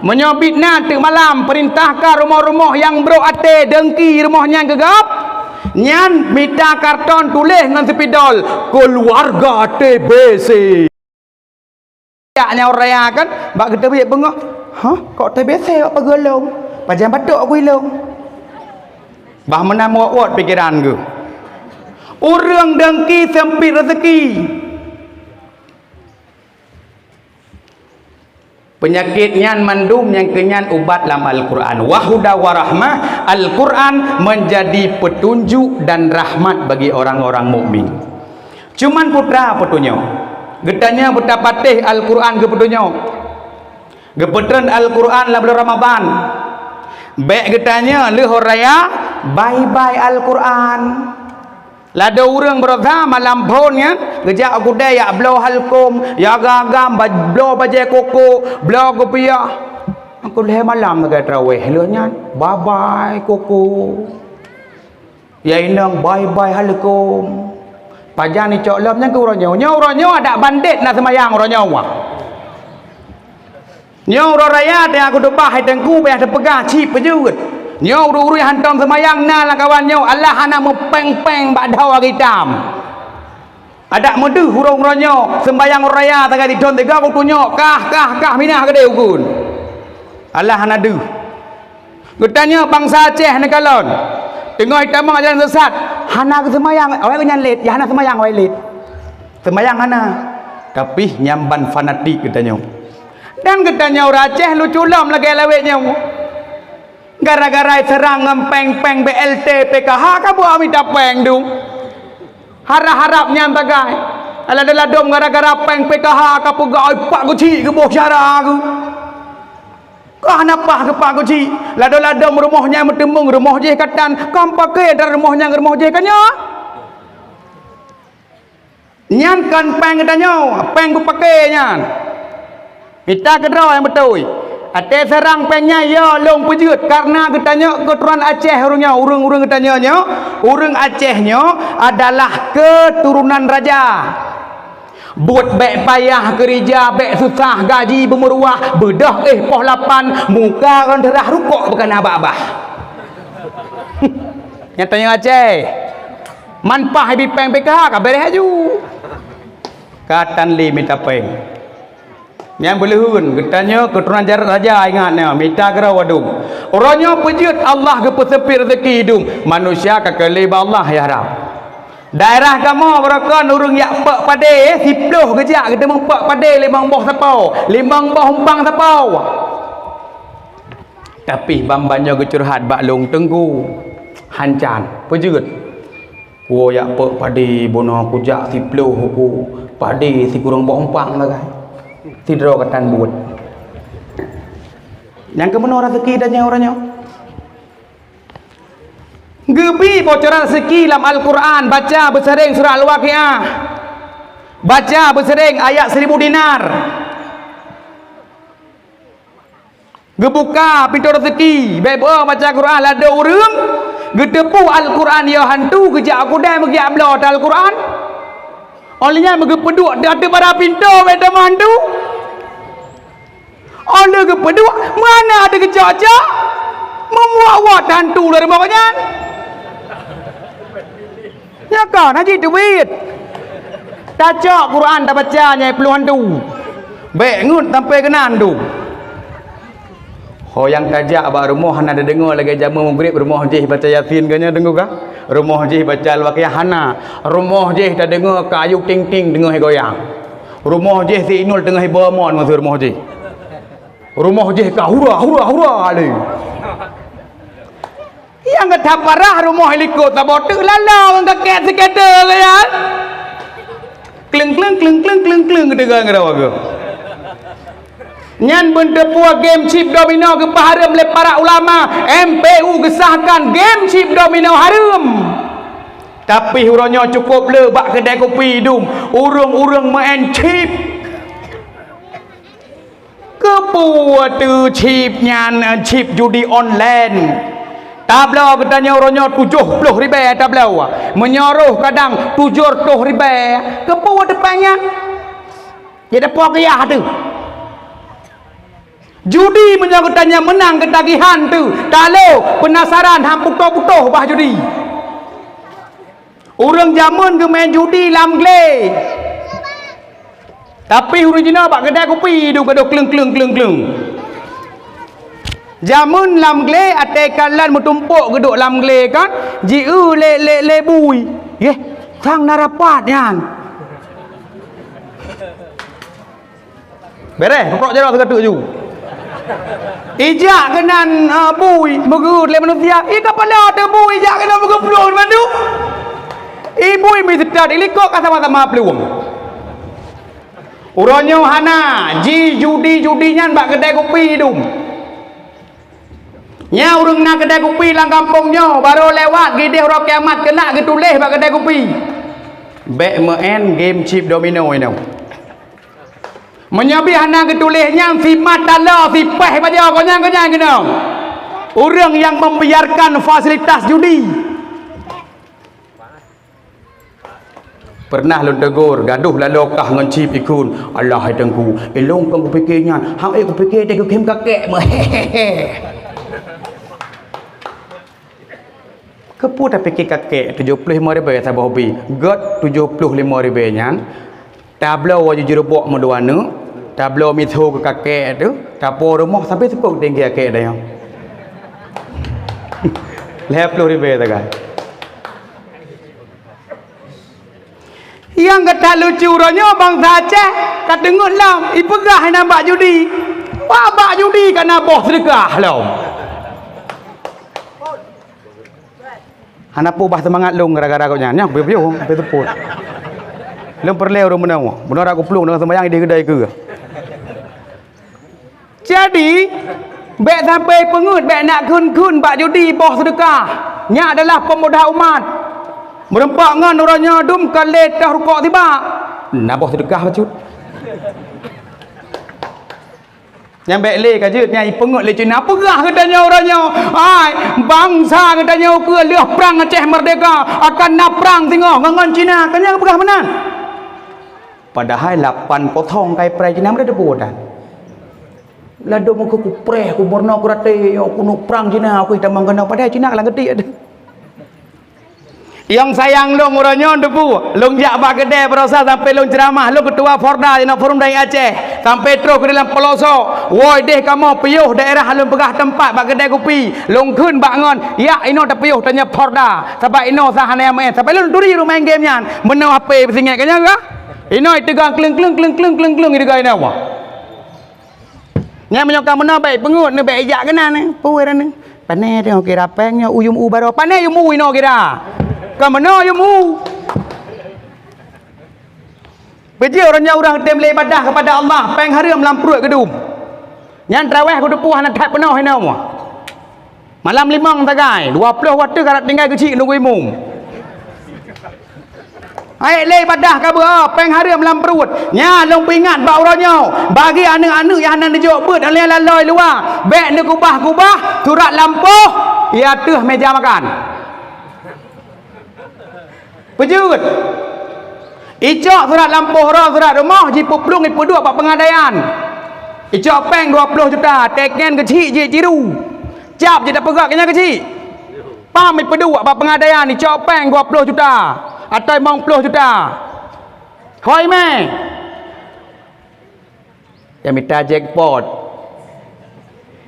meunyoe biet na teuk malam, peurintahkan rumoh-rumoh nyang brok até deungki rumoh nyan keu gob, nyan mita karton tuléh ngon sipidol, "Keuluwarga T B C." Jak nyan uroe raya kan, bak geuteubiet beungoh, "Hah, kok T B C awak pageue lôn? Pajan batuk aku ilôn?" Bah meunan meuwot-wot pikeran geuh. Ureuëng deungki seumpit reuzeuki. Peunyakét nyan mandum nyang keu nyan ubat lam Al-Quran. Wa huda wa rahmah, Al-Quran menjadi petunjuk dan rahmat bagi orang-orang mukmin. Cuman putra peutunyok. Geutanyoe beutapatéh Al-Quran geupeutunyok. Geupeutreun Al-Quran lam buleuen Ramadhan. Bék geutanyoe lheueh raya bye-bye Al-Quran. Ladôm ureuëng beureusaha malam phon nyan geujak u keudè jak bloe halkom, jak agam-agam, ba-, bloe bajée koko, bloe kupiah. Aku lhée malam lagée traweh lheueh nyan, bye-bye koko. Ya inong bye-bye halkom. Pajan icok lom nyan keu uroe nyoe. Nyoe uroe nyoe adak bandét na seumayang uroe nyoe. Nyoe uroe raya teuh aku deubah hai teungku payah teupeugah cit peujeuet. Nyoe ureuëng-ureuëng hantom seumayang na lam kawan nyoe Allah hana meupéng-péng bak dhoe gitam. Adak meudeuh ureuëng-ureuëng nyoe seumayang uroe raya sagai dithon tiga kutunyok kah kah kah minah keudeh ukeuen. Allah hana deuh. Geutanyoe bansa Aceh neukalon teungoh itamong jalan sesat hana geuseumayang awai nyan lét ya hana seumayang awai lét. Seumayang hana. Tapi nyang ban fanatik geutanyoe. Dan geutanyoe ureuëng Aceh lucu lom lagée lawét nyoe. Gara-gara iseurang ngon péng-péng B L T P K H ka buah mita péng dum. Harab-harab nyan sagai. Ladôm-ladôm gara-gara péng P K H ka peugah ai pak geuchik geuboh syara aku. Kah na paih geupak geuchik. Ladôm-ladôm rumoh nyan meuteumeung rumoh jih katan. Kam paké antara rumoh nyan ngon rumoh jih kan nyoe. Nyan kon péng geutanyoe, péng geupaké nyan. Mita keudroe nyang beutôi. Até seurang péng nyan yo lôn peujeuet karena geutanyoe keuturonan Aceh ureuëng nyoe, ureuëng-ureuëng geutanyoe nyoe, ureuëng Aceh nyoe adalah keuturonan raja. Buet bék payah keurija, bék susah gaji beumeuruah, beudôh éh poh lapan, muka rhon teurah rukok beukana babah. Nyang tanyoe Aceh. Man paih ibi péng P K H ka beureh aju. Ka tan lé mita péng. Nyang beuleuheun geutanyoe keuturonan jarat raja ingat nyoe mita keudroe wadum. Uroe nyoe peujeuet Allah geupeuseumpit reuzeuki idum manusia ka keu lé bak Allah ya harab. Daerah kamoe barokon ureuëng jak peuek padé siploh geujak geuteumeung peuek padé limong boh sapo, limong boh umpang sapo. Tapi ban-ban nyoe geucurhat bak lôn teungku hancan peujeuet. Kuwoe jak peuek padé bunoe kujak siploh uku padé sikureueng boh umpang sagai. Sidroe katan buet. Nyang keumeunyoe raseuki dan nyang uroe nyoe. Geubi bocoran raseuki lam Al-Quran, baca beuseuréng surah Al-Waqiah. Baca beuseuréng ayat seribu dinar. Geubuka pintoe raseuki, bék beu baca Quran ladôm ureuëng, geuteupeue Al-Quran yo hantu geujak u keudè meugiak bloe ata Al-Quran. Óh lheueh nyan meugeupeuduek di ateueh bara pintoe bèk tamah hantu. Óh lheueh geupeuduek, meuhana teuh geucok-cok, meumuak-uak hantu lé rumoh nyan. Nyoe kon hana jiteubiet. Tacok Quran tabaca nyang ploh hantu. Bèk ngeut sampoe keunan tu. Ho nyang tajak bak rumoh hana tadeungoe lagèe jameun Maghrib, rumoh jih baca Yasin ka nyan deungoe ka? Rumoh jih baca Al-Waqiah hana. Rumoh jih tadeungoe ka Ayu Ting Ting teungoh goyang. Rumoh jih si Inul teungoh iba mon masa rumoh jih. Rumoh jih ka hura, hura, hura lé. Nyang gata parah rumoh likot saboh teuk lala ngon kakek sikeudeu nyan. Kleng, kleng, kleng, kleng, kleng, kleng, geudeungoe ngon awak geuh. Nyan beuteupeue game chip domino geupeuhareuem lé para ulama, M P U geusahkan game chip domino hareuem. Tapi uroe nyoe cukôp le bak keudè kupi dum ureueng-ureueng meu'en chip. Keupeue teuh chip nyan, chip judi online? Tabloe geutanyoe uroe nyoe tujoh ploh ribèe tabloe. Meunyoe roh kadang tujoh reutôh ribèe. Keupeue teuh péng nyan? Jadi po geuyah teuh. Judi meunyoe geutanyoe meunang keutagihan teuh, talo peunasaran han putôh-putôh bah judi. Ureueng jameun geumeu'en judi lam glé. Tapi ureueng jinoe bak keudè kupi dum gadôh kleueng, kleueng, kleueng, kleueng. Jameun lam glé, até kalon meutumpôk geuduek lam glé kan, jieu lé, lé, lé bui. Yeh, sang na rapat nyan. Bèrèh, peuprok jaroe sigoe teuk ju. Ijak keunan, eh, bui, meugeuet lé manusia. I kapala teuh bui, ijak keunan meugeuplueng bandum. I bui meuseutôt, i likot ka sama-sama plueng. Uroe nyoe hana, ji judi-judi nyan bak keudè kupi dum. Nyan ureueng na keudè kupi lam gampông nyoe, barô lewat, geudeh uroe kiamat keunak geutuléh bak keudè kupi. Bèk meu'en game chip domino inoe. Meunyoe bit hana geutuléh nyan, simat taloe, sipèh pajoh, kon nyan, kon nyan keunoe. Ureueng nyang membiarkan fasilitas judi. Peureunah lôn teugor, gadôh laloe kah ngon chip ikheun, "Allah hai Teungku, ilôn kon kupike nyan, han ék kupike teuh keukhém kakek meuhehe." Keupeue tapike kakek tujoh ploh limong ribèe saboh bi? Gèt tujoh ploh limong ribèe nyan, tabloe waju jurubok meudua neuk, tabloe miseue keu kakek teuh, tapo rumoh sampoe seupôt tinggi kakek dayong. Lhèe ploh ribèe sagai. Nyang gata lucu uroe nyoe bansa Aceh ka teungeut lom, ipeugah inan bak judi. Wah, bak judi ka na boh seudeukah lom. Hana peubah seumangat lôn gara-gara gobnyan. Nyan piôh-piôh, sampoe seupôt. Lôn peureulèe ureueng meunoe. Meunoe rot kuplueng deungon seumayang idéh keudai keue. Jadi, bèk sampoe peungeuet, bèk nak kheun-kheun bak judi boh seudeukah. Nyan adalah peumudah umat. Meureumpok ngon uroe nyoe dum ka lhèe tôh rukok sibak. Na boh seudeukah bacut. Nyan bèk lé ka jeuet, nyan ipeungeuet lé Cina. Peugah geutanyoe uroe nyoe, hai, bansa geutanyoe ukeue lheueh prang Aceh Merdeka akan na prang singoh ngon, ngon Cina. Ka nyan peugah meunan. Padahai lapan kosong kai prai Cina meudeh teupeue dan. Ladôm keu kupreh, kumeurunoe, kuraté, nyoe keuneuk prang Cina, keu tamong keunoe, padahai Cina lam geuti ada. Nyang sayang lôn uroe nyoe teupeue, lôn jak bak keudè baroesa sampoe lôn ceuramah, lôn keutua Forda di Forum Dai Aceh, sampoe troh keu dalam pelosok, woe deh kamoe piôh daerah lôn peugah teumpat bak keudè kupi, lôn kheun bak ngon, yak inoe tapiôh tanyoe Forda, sabab inoe sa hana nyang meu'en, sampoe lôn turi ureueng main game nyan, meunoe H P beusingét ka nyan ka. Inoe iteugang kleueng, kleueng, kleueng, kleueng, kleueng, kleueng, iteugang inoe. Nyan meunyoe ka meunoe bèk peungeuet, nyoe bèk ijak keunan, eh. Peue ran nyoe? Pané teuh kira péng nyoe u yum u baroe. Pané yum u inoe kira. Ka meunoe yum u. Beujeuet uroe nyoe ureueng tem lé ibadah keupada Allah, péng hareuem lam pruet geudum. Nyan traweh keuteupeu hana that peunoh inoe. Malam limong sagai, dua ploh watèe ka rab tinggai keuchik nunggu imum. Hai lé ibadah ka beuo, péng hareuem lam pruet. Nyan lôn peuingat bak uroe nyoe, bagi aneuk-aneuk nyang hana neujok beuet, nyang lalôi luwa, bèk neukubah-kubah surat lampôh i ateueh meuja makan. Peujeuet. Icok surat lampôh droe, surat rumoh, jipeuplueng, ipeuduek bak peungadaian. Icok péng dua ploh juta, teken geuchik jih jiru. Cap jih tapeugah keu nyan geuchik. Pam ipeuduek bak peungadaian, icok péng dua ploh juta atau limong ploh juta. Hôi mé. Nyang mita jackpot.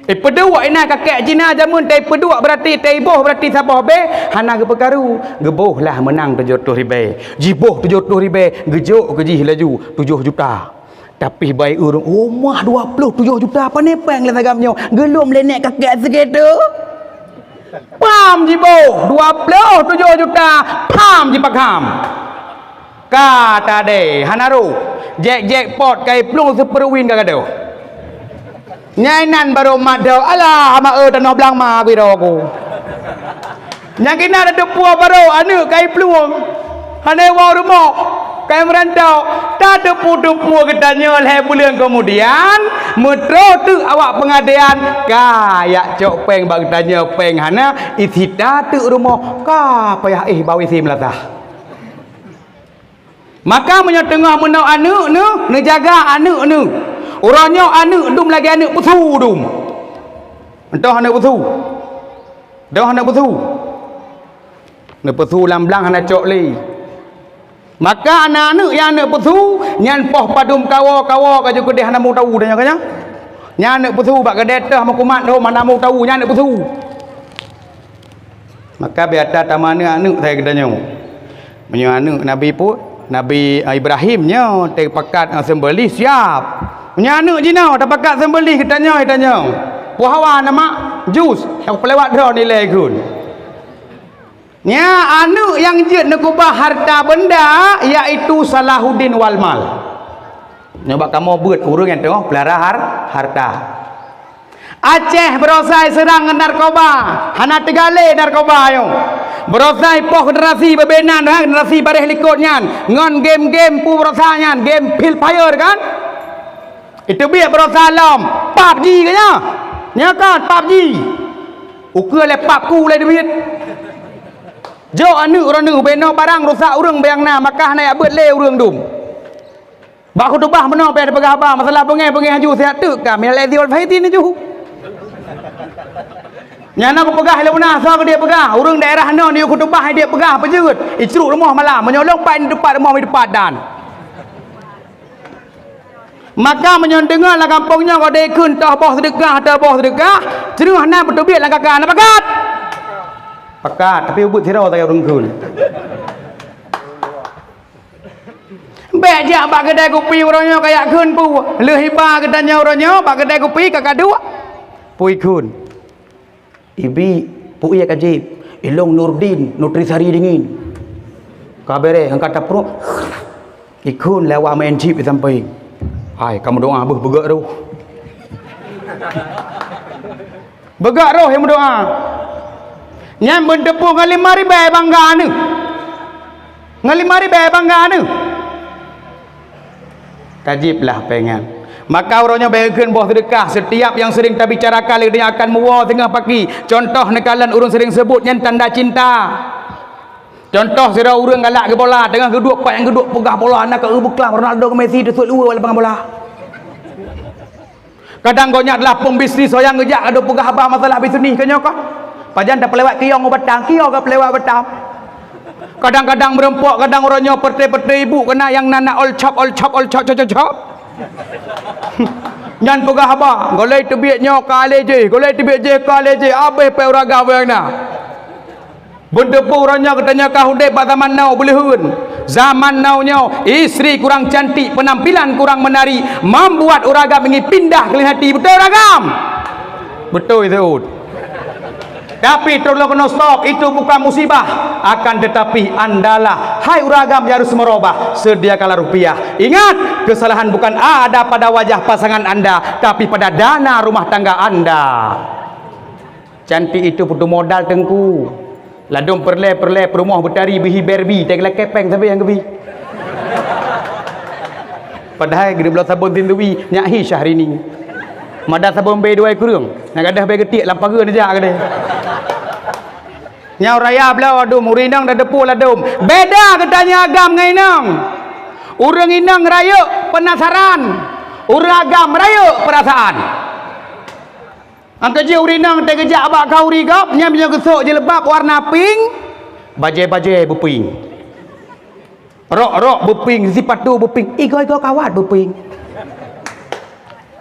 Ipeuduek inan kakek Cina jameun, teuipeuduek berarti, teuiboh berarti saboh bé, hana geupeukaru. Geuboh lah meunang tujoh reutôh ribèe. Jiboh tujoh reutôh ribèe, geujok keu jih laju tujoh juta. Tapi bak ureueng, "Oh, mah dua ploh tujoh juta, pane péng lé sagam nyoe?" Geulom lé nèk kakek sigoe teuh. Pam jiboh, dua ploh tujoh juta, pam jipakham. Ka tadé, hana rôh. Jack-, jackpot ka iplueng, Super Win ka gadôh. Nyan inan barô mat dok, alah, ma-e tanoh blang ma biro ku. Nyang kina tateupeue barô aneuk ka iplueng. Hana iwoe rumoh, ka imeurantau. Tateupeue-teupeue geutanyoe lhèe buleuen keumudian, meutroh teuk awak peungadaian, ka yak cok péng bak geutanyoe, péng hana, isita teuk rumoh, ka payah éh bak WC meulasah. Maka meunyoe teungoh meunoe aneuk neuh, neujaga aneuk neuh. Uroe nyoe aneuk dum lagèe aneuk peusu dum. Entah aneuk peusu. Entah aneuk peusu. Aneuk peusu lam blang hana cok lé. Maka aneuk-aneuk nyang aneuk peusu, nyan poh padum kawoe-kawoe ka jeuet keudeh hana mutau tanyoe ka nyan. Nyan aneuk peusu bak keudeh teuh meukumat lom hana mutau, nyan aneuk peusu. Maka biasa tameunyoe aneuk-aneuk saya geutanyoe. Meunyoe aneuk Nabi pu-, Nabi Ibrahim nyoe teupakat, eh, seumbeuléh siap. Meunyoe aneuk jinoe tapakat seumbeuléh geutanyoe, geutanyoe. Puhawa nama jus, nyang peulewat droe nilai gun. Nya aneuk nyang jeuet neukeubah harta benda, yaitu Salahuddin wal Mal. Nyoe bak kamoe beuet ureueng nyang teungoh peulara har-, harta. Aceh beurosai seurang ngon narkoba, hana teugalé narkoba nyoe. Beurosai poh generasi beubena, generasi baréh likot nyan, ngon game-game pu beurosai nyan, game Free Fire kan? Iteubiet beurosai lom, PUBG ka nyoe. Nyoe kan PUBG. Ukeue lé pap ku lé teubiet. Jok aneuk droeneuh beunoe barang rusak ureueng bak nyang na, maka hana yak beuet lé ureueng dum. Bak khutubah meunoe payah tapeugah haba, masalah beungéh-beungéh aju siat teuk ka, minal aidin wal faidin aju. Nyang na kupeugah ilée beuna, soe keu diek peugah, ureueng daerah nyoe neuyue khutubah diek peugah, peujeuet, icruk rumoh malam, meunyoe lôn pat di teumpat rumoh di teumpat dan. Maka meunyoe deungoe lam gampông nyoe godeh kheun toh boh seudeukah, toh boh seudeukah, ceureuh na beuteubiet lam kaka, na pakat? Pakat, tapi ubeuet sidroe sagai ureueng kheun. Bèk jak bak keudè kupi uroe nyoe kayak kheun peue. Lheueh iba geutanyoe uroe nyoe bak keudè kupi ka kaduek. Peue ikheun? Ibi, peue ka jieb? Ilôn Nurdin, Nutrisari dingin. Ka bèrèh, angkat taprok. Ikheun lé awak main chip di sampéng. Hai, ka meudoa beuh beugèt roh. Beugèt roh nyang meudoa. Nyan beuteupeue ngon lima ribèe bangga neuh. Ngon lima ribèe bangga neuh. Ka jieb lah péng nyan. Maka uroe nyoe bèk kheun boh seudeukah, setiap nyang sering tabicarakan lé geutanyoe akan meuwoe singoh paki. Contoh neukalon ureueng sering seubut nyan tanda cinta. Contoh sidroe ureueng galak geubola, teungoh geuduek pat nyang geuduek peugah bola, na ka eu beuklam Ronaldo ngon Messi teusut luweue lapangan bola. Kadang gobnyan adalah pembisnis, soe nyang geujak adoe peugah haba masalah bisnis keu nyoe kah. Pajan tapeulewat kiyong u Batam, kiyong ka peulewat Batam. Kadang-kadang meurumpok, kadang uroe nyoe peureté-peureté ibu keunan nyang na, na all chop, all chop, all chop, chop, chop, chop. Nyan peugah haba, golai teubiet nyoe ka lé jih, golai teubiet jih ka lé jih, abéh pèe ureueng agam nyang na. Beuteupeue uroe nyoe geutanyoe ka udép bak zaman now beuleuheun. Zaman now nyoe, istri kurang cantik, penampilan kurang menarik, membuat ureueng agam ingin pindah keu laén hati. Beutôi ureueng agam? Beutôi seuôt. Tapi troh lôn keunoe stop, itu bukan musibah. Akan tetapi andalah, hai ureueng agam yang harus merubah, sediakanlah rupiah. Ingat, kesalahan bukan ada pada wajah pasangan anda, tapi pada dana rumah tangga anda. Cantik itu butuh modal, Teungku. Ladôm peureulèe-peureulèe peurumoh beutari beuhi Barbie, teugleh kepeng sabe nyang geubi. Padahai geubloe sabon Tindowi, nyak hi Syahrini. Mada sabon bèe dua kureueng, nyang gadôh bèe geutiek lam pageue neujak gadôh. Nyoe raya bloe dum, ureueng inong tateupeue ladôm. Beda geutanyoe agam ngon inong. Ureuëng inong rayeuk penasaran, ureuëng agam rayeuk perasaan. Angkeujih ureuëng inong teugeujak bak khanduri gob, nyan meunyoe geusok jilbab warna pink, bajée-bajée beupink. Rok-rok beupink, sipatu beupink, igoe-igoe kawat beupink.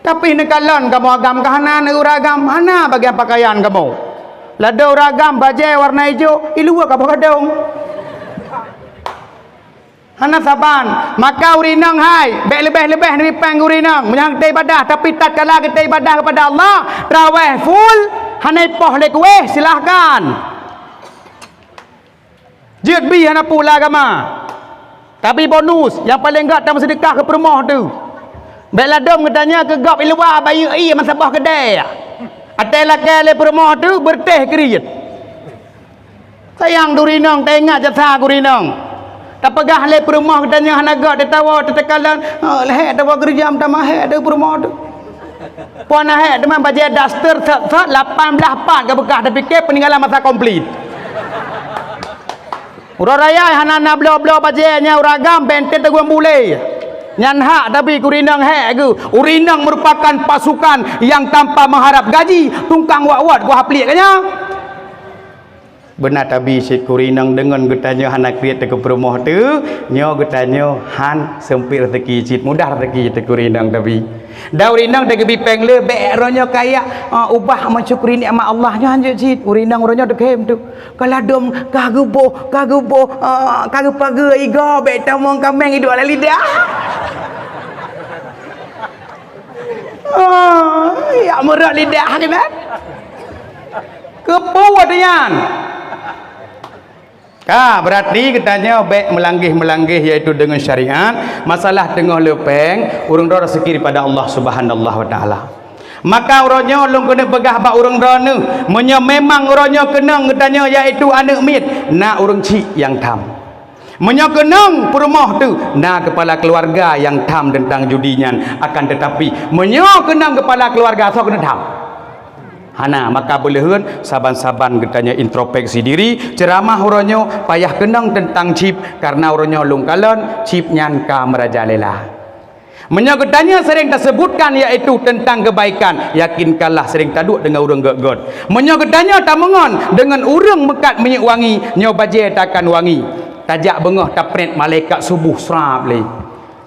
Tapi neukalon kamoe agam ka hana, ureuëng agam hana bagian pakaian kamoe. Ladôm ureuëng agam bajée warna ijo, iluwa kamoe gadong. Hana saban, maka ureuëng inong hai, bék leubeh-leubeh neubi péng ureuëng inong. Meunyoe geuteuibadah, tapi tatkala geuteuibadah keupada Allah, traweh full, hana ipoh lé kueh, silahkan. Jeuet bi hana peue lam agama. Tapi bonus, nyang paleng gét tameuseudekah keu peurumoh teuh. Bék ladôm geutanyoe keu gob iluwa bayeue ie meusaboh keudée. Até lakée lé peurumoh teuh beureutéh kriet. Sayang duri inong, taingat jasa guri inong. Tapeugah lé peurumoh geutanyoe hana gét, tatawa, teuteukala, "Oh, lhée tawa geureuja meutamah hée teuh peurumoh teuh." Puan ahé teuma bajée daster sot-sot lapan blaih pat ka beukah, tapike peuninggalan masa komplit. Uroe raya hana na bloe-bloe bajée nyang ureuëng agam benteng teuguen bulée. Nyan hak tabi keu ureuëng inong hék geuh. Ureuëng inong meurupakan pasukan nyang tanpa meuharab gaji, tungkang wot-wot kuah pliek ka nyan. Beuna tabi cit keu ureuëng inong deungon geutanyoe hana kriet teuh keu peurumoh teuh, nyoe geutanyoe han seumpit raseuki cit, mudah raseuki teuh keu ureuëng inong tabi. Dan ureuëng inong teuh geubi péng le, bék uroe nyoe kaya, ah, ubah mensyukuri nikmat Allah nyoe hanjeuet cit. Ureuëng inong uroe nyoe teukem teuh. Ka ladôm, ka geuboh, ka geuboh, ah, ka geupageue igoe, bék tamong kaméng iduek lam lidah. Ah, yak meurok lidah keunan. Keupeue nyan? Ka, berarti geutanyoe bék meulanggeh-meulanggeh, yaitu deungon syariat, masalah teungoh le péng, ureuëng droe raseuki daripada Allah Subhanahu wa Taala. Maka uroe nyoe lôn keuneuk peugah bak ureuëng droeneuh, meunyoe memang uroe nyoe keunong geutanyoe, yaitu aneuëk miet, na ureuëng chik nyang tham. Meunyoe keunong peurumoh teuh, na keupala keuluwarga nyang tham teuntang judi nyan. Akan teutapi, meunyoe keunong keupala keuluwarga, soe keuneuk tham? Hana, maka beuleuheuen saban-saban geutanyoe introspeksi diri, ceuramah uroe nyoe payah keunong teuntang chip, kareuna uroe nyoe lôn kalon chip nyan ka meurajalela. Meunyoe geutanyoe seuréng taseubutkan, yaitu teuntang keubaikan, yakinkanlah seuréng taduek deungon ureuëng gét-gét. Meunyoe geutanyoe tameungon deungon ureuëng meukat minyeuk wangi, nyoe bajée takan wangi. Tajak beungoh taprét malaikat suboh srab lé.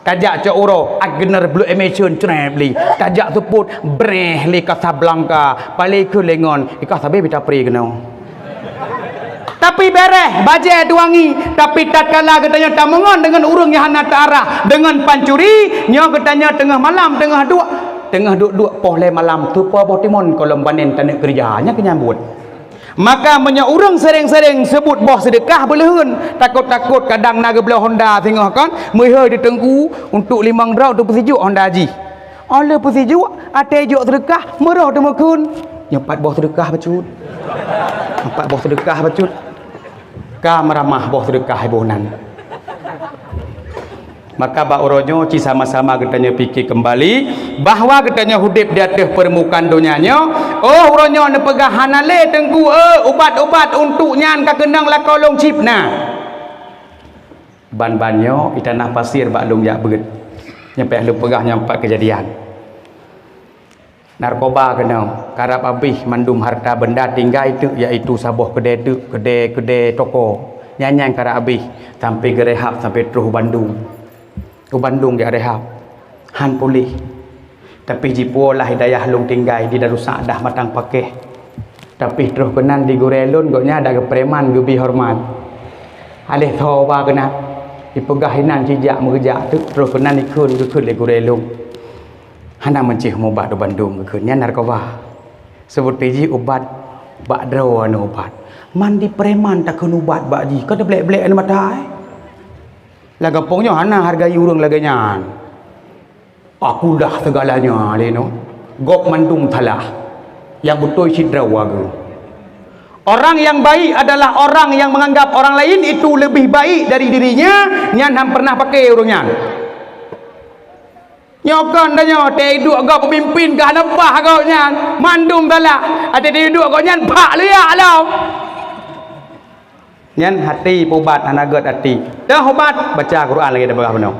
Tajak cok uroe, agner blue emission creb lé. Tajak seupôt breh lé Casablanca, palé keu lengon, ika sabe bita pri keunoe. Tapi bereh, bajée tuwangi, tapi tatkala geutanyoe tameungon deungon ureuëng nyang hana teuarah, deungon pancuri, nyoe geutanyoe teungoh malam, teungoh duek, teungoh duek-duek poh lhée malam, teupo boh timon kolom banen taneuk keureuja, nyan keuh nyang buet. Maka meunyoe ureuëng seuréng-seuréng seubut boh seudeukah beuleuheun, takot-takot kadang na geubloe honda singoh kon, meuhôi di teungku untuk limong droe untuk peusijuek honda jih. Óh lheueh peusijuek, até jok seudeukah, meuroh teumeukeun. Nyoe pat boh seudeukah bacut. Pat boh seudeukah bacut. Ka meuramah boh seudeukah iboh nan. Maka bak uroe nyoe ci sama-sama geutanyoe pike keumbali bahwa geutanyoe udeb di ateueh peurmukaan donya nyoe, oh, uroe nyoe neupeugah hana lé teungku, eh, ubat-ubat untuk nyan ka keunong lakoe lôn cit na. Ban-ban nyoe i tanah Pasir bak lôn jak beuet. Nyoe payah lôn peugah nyang pat keujadian. Narkoba keunoe, karab abéh mandum harta benda tinggai teuk, yaitu saboh keudée teuk, keudée, keudée toko. Nyan-nyan karab abéh, sampai geurehab, sampai troh u Bandung. U Bandung geurehab. Han puléh. Tapi jipuwoe lah i dayah lôn tinggai di Darussadah Matang Pakéh. Tapi troh keunan di gurée lôn gobnyan ada geupreman geubi horeumat. Aléh tho ba keunan, ipeugah inan cijak meugeujak teuk troh keunan ikheun geukheun lé gurée lôn. Hana meuncéh mubat u Bandung geukheun nyan narkoba. Seubeuté jih ubat bak droe aneuk ubat. Man di preman takheun ubat bak jih, ka teublek-blek aneuk mata, eh. Lam gampông nyoe hana hargai ureuëng lagée nyan. Aku dah segalanya lé nyoe. Gob mandum salah. Nyang beutôi cit droe geuh. Orang yang baik adalah orang yang menganggap orang lain itu lebih baik dari dirinya, nyan han pernah paké ureuëng nyan. Nyoe kon tanyoe, teuduek gob peumimpin ka hana paih gobnyan, mandum salah. Até teuduek gobnyan, bak leuyak lom. Nyan hati peubat hana gét hati. Dah ubat, baca Quran lagée tapeugah bunoe.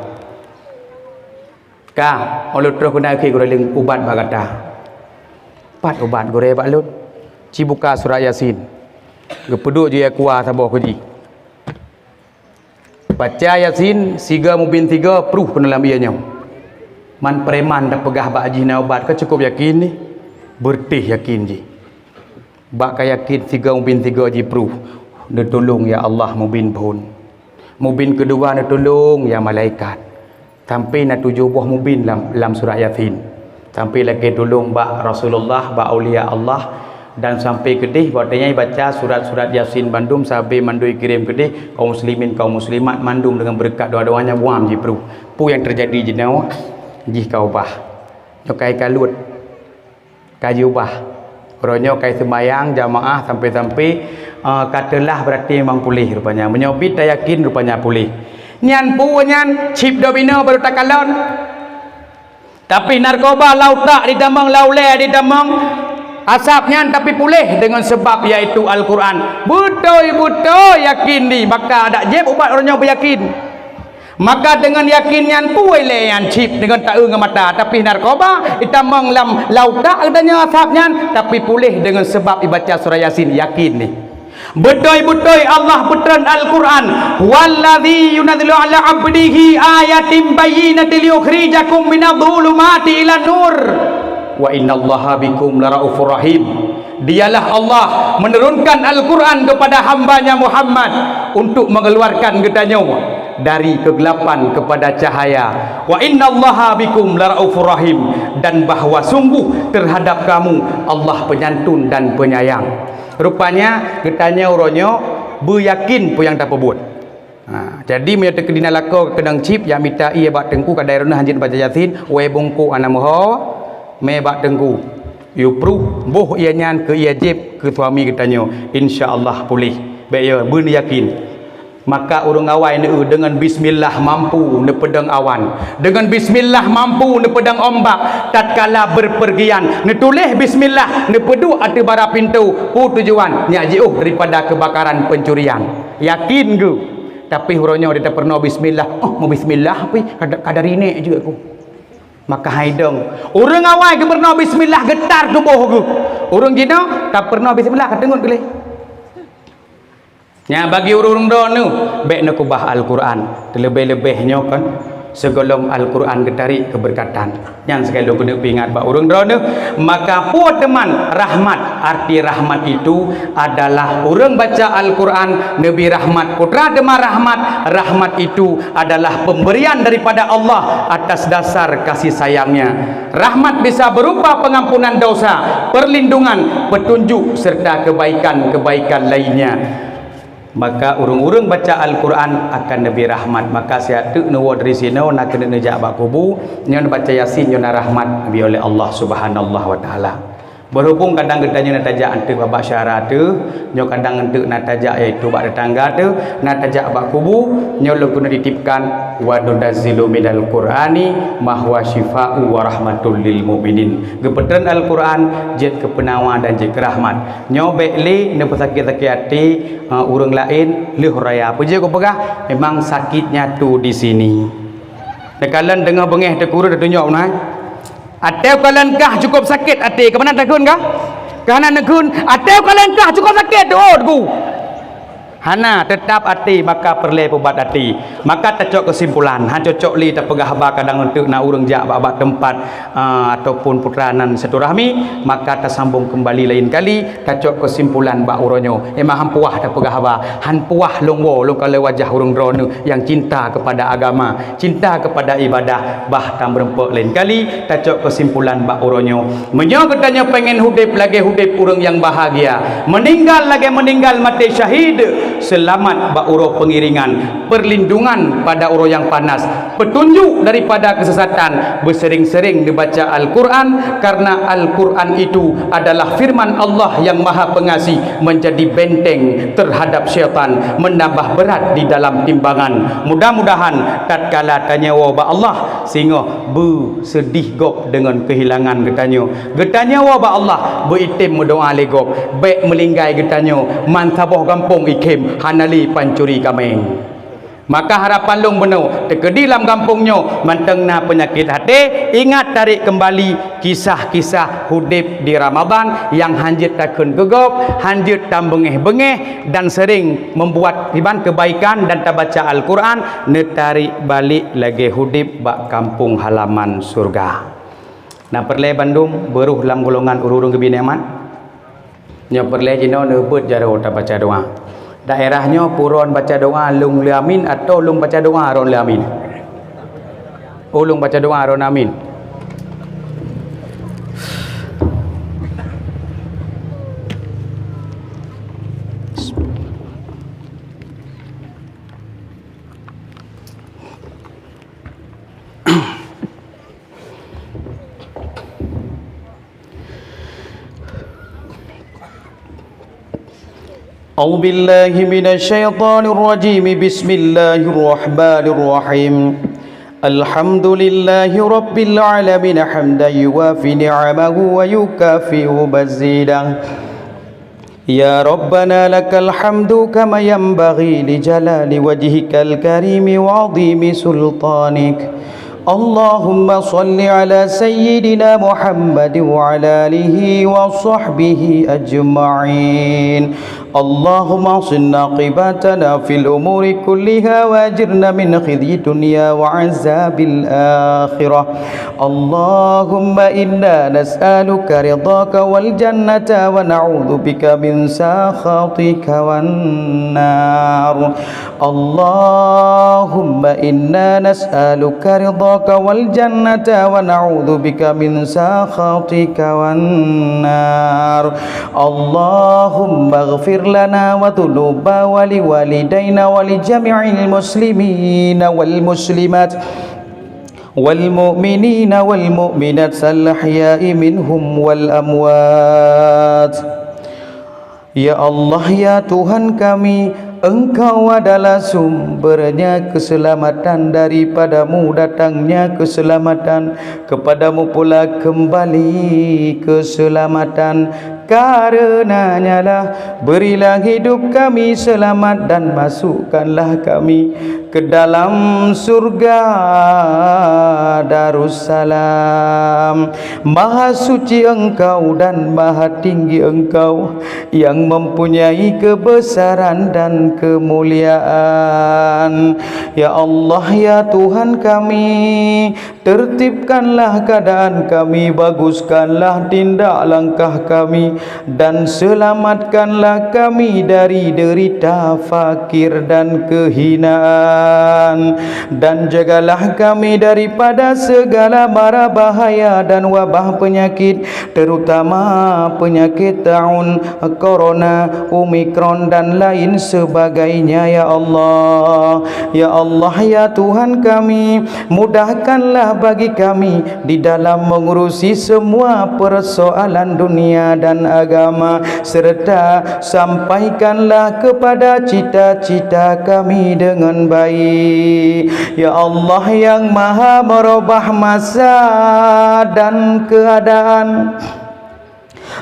Ka, óh lheueh troh keunan kheueh gurée leueng ubat bak gata. Pat ubat gurée bak lôn? Ci buka surat Yasin. Geupeuduek jih ie kuah saboh keu jih. Baca Yasin siga mubin siga pruh keunoe lam ie nyoe. Man preman tapeugah bak jih na ubat ka cukôp yakin nih. Beureutéh yakin jih. Bak ka yakin siga mubin siga jipruh, neutulông ya Allah mubin phon. Mubin keudua neutulông ya malaikat. Sampai na tujoh boh mubin lam, lam surat Yasin. Sampai lakée tulông bak Rasulullah, bak aulia Allah, dan sampai keudeh watée nyan baca surat-surat Yasin bandum sabe mandum ikirém keudeh kaum muslimin, kaum muslimat mandum deungon beureukat doa-doanya buam jipruh. Peue nyang teujadi jinoe jih ka ubah. Nyoe kai kaluet. Ka jiubah. Uroe nyoe kai seumbahyang jamaah sampai-sampai, eh, ka teulah, berarti memang puléh rupanya. Meunyoe bit tayakin rupanya puléh. Nyan peue nyan, chip domino baru takalon. Tapi narkoba lam utak ditamong, lam ulée ditamong, asap nyan tapi puléh dengan sebab yaitu Al-Quran. Beutôi-beutôi yakin di, maka adak jieb ubat uroe nyoe beuyakin. Maka deungon yakin nyan peue ilée nyan chip deungon taeu ngon mata, tapi narkoba itamong lam, lam utak geutanyoe asap nyan, tapi puléh deungon sabab ibaca surah Yasin, yakin nih. Beutôi-beutôi Allah peutreun Al-Quran, "Huwallazi yunazzilu ala abdihi ayatin bayyinatil liyukhrijakum minadh dhulumati ilan nur, wa innallaha bikum laraufur rahim." Dialah Allah menurunkan Al-Quran kepada hambanya Muhammad untuk mengeluarkan geutanyoe dari kegelapan kepada cahaya. "Wa innallaha bikum laraufur rahim," dan bahwa sungguh terhadap kamu Allah penyantun dan penyayang. Rupanya geutanyoe uroe nyoe beuyakin peue nyang tapeubuet. Ha, jadi meunyoe teukeudi na lakoe keunong chip, jak mita ie bak teungku, kadang droeneuh hanjeuet baca Yasin, wée bungkôk hana meuho, mé bak teungku. Yue pruh, boh ie nyan keu ie jieb keu suami geutanyoe, insya Allah puléh. Bék yo, beuneuyakin. Maka ureuëng awai neueu deungon bismillah mampu neupeudong awan, deungon bismillah mampu neupeudong ombak. Tatkala berpergian, neutuléh bismillah, neupeuduek ateueh bara pintoe, peue tujuan? Nyak jiôh daripada keubakaran, pencurian. Yakin geuh. Tapi uroe nyoe di tapeurunoe bismillah, oh, meubismillah pih, kada, kada rinék jeuet ku. Maka hai dong, ureuëng awai geupeurunoe bismillah geutar tuboh geuh. Ureuëng jinoe tapeurunoe bismillah ka teungeut geuh lé. Nyan bagi ureuëng droeneuh, bék neukeubah Al-Quran. Teuleubeh-leubeh nyoe kan, sigohlom Al-Quran geutarék keubeurkatan. Nyan sekali lôn keuneuk peuingat bak ureuëng droeneuh, maka peue teuma rahmat? Arti rahmat itu adalah ureuëng baca Al-Quran, Nabi rahmat, putra teuma rahmat, rahmat itu adalah pemberian daripada Allah atas dasar kasih sayangnya. Rahmat bisa berupa pengampunan dosa, perlindungan, petunjuk, serta kebaikan-kebaikan lainnya. Maka ureuëng-ureuëng baca Al-Quran akan neubri rahmat. Maka siat teuk neuwoe dari sinoe na keuneuk neujak bak kubu, nyoe neubaca Yasin nyoe na rahmat neubi oleh Allah Subhanahu wa Taala. Berhubung kadang geutanyoe na tajak eunteuk bak syara teuh, nyoe kadang eunteuk na tajak yaitu bak tetangga teuh, na tajak bak kubu, nyoe lôn keuneuk titipkan, "Wa nunazzilu minal Qur'ani ma huwa syifaa'u wa rahmatul lil mu'minin." Geupeutreun Al-Quran jeuet keu peunawa dan jeuet keu rahmat. Nyoe bék lé neupeusakét-sakét até, eh, ureuëng laén lheueh raya. Peue jeuet kupeugah? Memang sakitnya tu di sini. Neukalon teungoh beungéh teukureueng tatunyok meunan. Até kalon kah cukôp sakét até, keumanö takheun kah? Kah hana neukheun, até kalon kah cukôp sakét, oh, teungku. Hana, teutab até, maka peureulée peubat até. Maka tacok keusimpulan, han cocok lé tapeugah haba kadang eunteuk na ureuëng jak bak, bak teumpat, ah, ataupun putra nan silaturahmi, maka tasambong keumbali laén kali, tacok keusimpulan bak uroe nyoe. Emang han puah tapeugah haba, han puah lôn woe, lôn kalon wajah ureuëng droeneuh nyang cinta keupada agama, cinta keupada ibadah, bah tameureumpok laén kali, tacok keusimpulan bak uroe nyoe. Meunyoe geutanyoe pengen udeb lagée udeb ureuëng nyang bahagia, meuninggal lagée meuninggal maté syahid, seulamat bak uroe peungiringan, perlindungan pada uroe nyang panas, petunjuk daripada kesesatan, beusering-sering neubaca Al-Quran, karena Al-Quran itu adalah firman Allah yang Maha Pengasih, menjadi benteng terhadap syaitan, menambah berat di dalam timbangan. Mudah-mudahan tatkala tanyoe woe bak Allah, singoh beuseudih gob deungon keuhilangan geutanyoe. Geutanyoe woe bak Allah, beuitem meudoá lé gob, bék meulinggai geutanyoe, man saboh gampông ikhem hana lé pancuri kaméng. Maka harapan lôn bunoe, teukeudi lam gampông nyoe mantong na peunyakét até, ingat tarék keumbali kisah-kisah udép di Ramadhan nyang hanjeuet takheun keu gob, hanjeuet tabeungéh-beungéh, dan seuréng meubuet iban keubaikan dan tabaca Al-Qur'an, neutarék balék lagée udép bak kampông halaman syeuruga. Na peureulée bandum beurôh lam golongan ureuëng-ureuëng geubi nikmat? Nyoe peureulée jinoe neubeuet jaroe tabaca doa. Daerah nyoe puron baca doa lôn lé amin atau lôn baca doa ron lé amin? Oh, lôn baca doa ron amin. أعوذ بالله من الشيطان الرجيم. بسم الله الرحمن الرحيم. الحمد لله رب العالمين، حمدا يوافي نعمه ويكافئ مزيده. يا ربنا لك الحمد كما ينبغي لجلال وجهك الكريم وعظيم سلطانك. اللهم صل على سيدنا محمد وعلى آله وصحبه أجمعين. اللهم أحسن عاقبتنا في الأمور كلها وأجرنا من خزي الدنيا وعذاب الآخرة. اللهم إنا نسألك رضاك والجنة ونعوذ بك من سخطك والنار. اللهم إنا نسألك رضاك والجنة ونعوذ بك من سخطك والنار. اللهم اغفر لنا وذنوبنا ولوالدينا ولجميع المسلمين والمسلمات والمؤمنين والمؤمنات الأحياء منهم والأموات. Ya Allah, ya Tuhan kami, Engkau adalah sumbernya keselamatan, daripadamu datangnya keselamatan, kepadamu pula kembali keselamatan. Karenanyalah, berilah hidup kami selamat dan masukkanlah kami ke dalam surga Darussalam. Maha suci Engkau dan maha tinggi Engkau, yang mempunyai kebesaran dan kemuliaan. Ya Allah, ya Tuhan kami, tertibkanlah keadaan kami, baguskanlah tindak langkah kami, dan selamatkanlah kami dari derita, fakir, dan kehinaan. Dan jagalah kami daripada segala mara bahaya dan wabah penyakit, terutama penyakit taun, corona, omikron, dan lain sebagainya, ya Allah. Ya Allah, ya Tuhan kami, mudahkanlah bagi kami di dalam mengurusi semua persoalan dunia dan agama, serta sampaikanlah kepada cita-cita kami dengan baik. Ya Allah yang Maha merubah masa dan keadaan,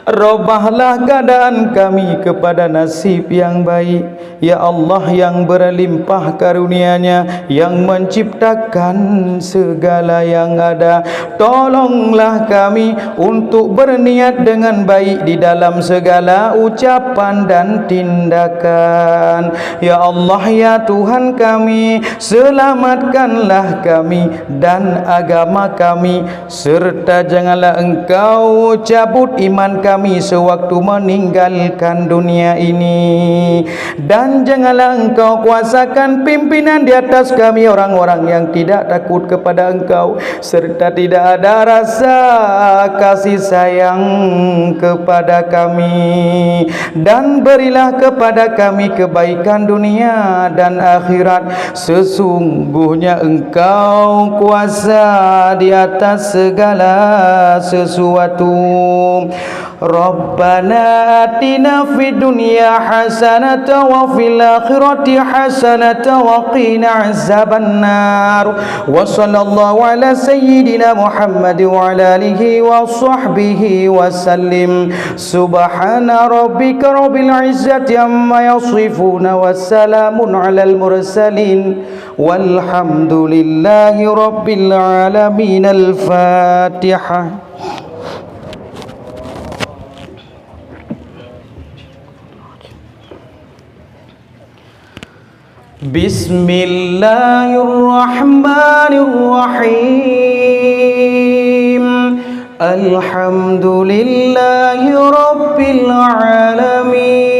robahlah keadaan kami kepada nasib yang baik. Ya Allah yang berlimpah karunia-Nya, yang menciptakan segala yang ada, tolonglah kami untuk berniat dengan baik di dalam segala ucapan dan tindakan. Ya Allah, ya Tuhan kami, selamatkanlah kami dan agama kami, serta janganlah Engkau cabut iman kami sewaktu meninggalkan dunia ini. Dan janganlah Engkau kuasakan pimpinan di atas kami orang-orang yang tidak takut kepada Engkau, serta tidak ada rasa kasih sayang kepada kami. Dan berilah kepada kami kebaikan dunia dan akhirat. Sesungguhnya Engkau kuasa di atas segala sesuatu. ربنا آتنا في الدنيا حسنة وفي الآخرة حسنة وقنا عذاب النار. وصلى الله على سيدنا محمد وعلى آله وصحبه وسلم. سبحان ربك رب العزة عما يصفون وسلام على المرسلين والحمد لله رب العالمين. الفاتحة. بسم الله الرحمن الرحيم. الحمد لله رب العالمين.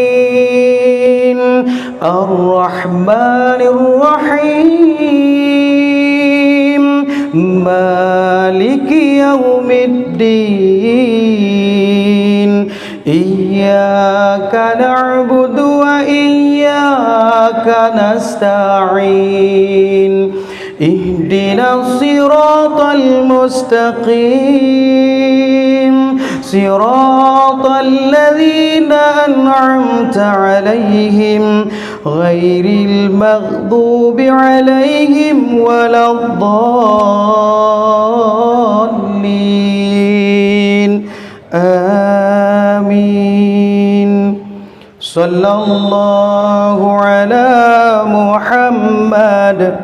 الرحمن الرحيم. مالك يوم الدين. إياك نعبد وإياك نستعين. اهدنا الصراط المستقيم. صراط الذين أنعمت عليهم غير المغضوب عليهم ولا الضالين. آمين. صلى الله على محمد.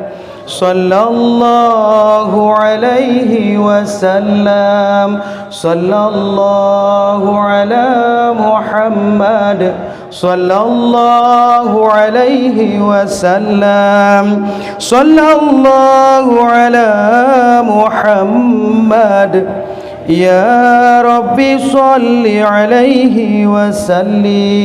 صلى الله عليه وسلم. صلى الله على محمد. صلى الله عليه وسلم. صلى الله على محمد. يا رب صل عليه وسلم.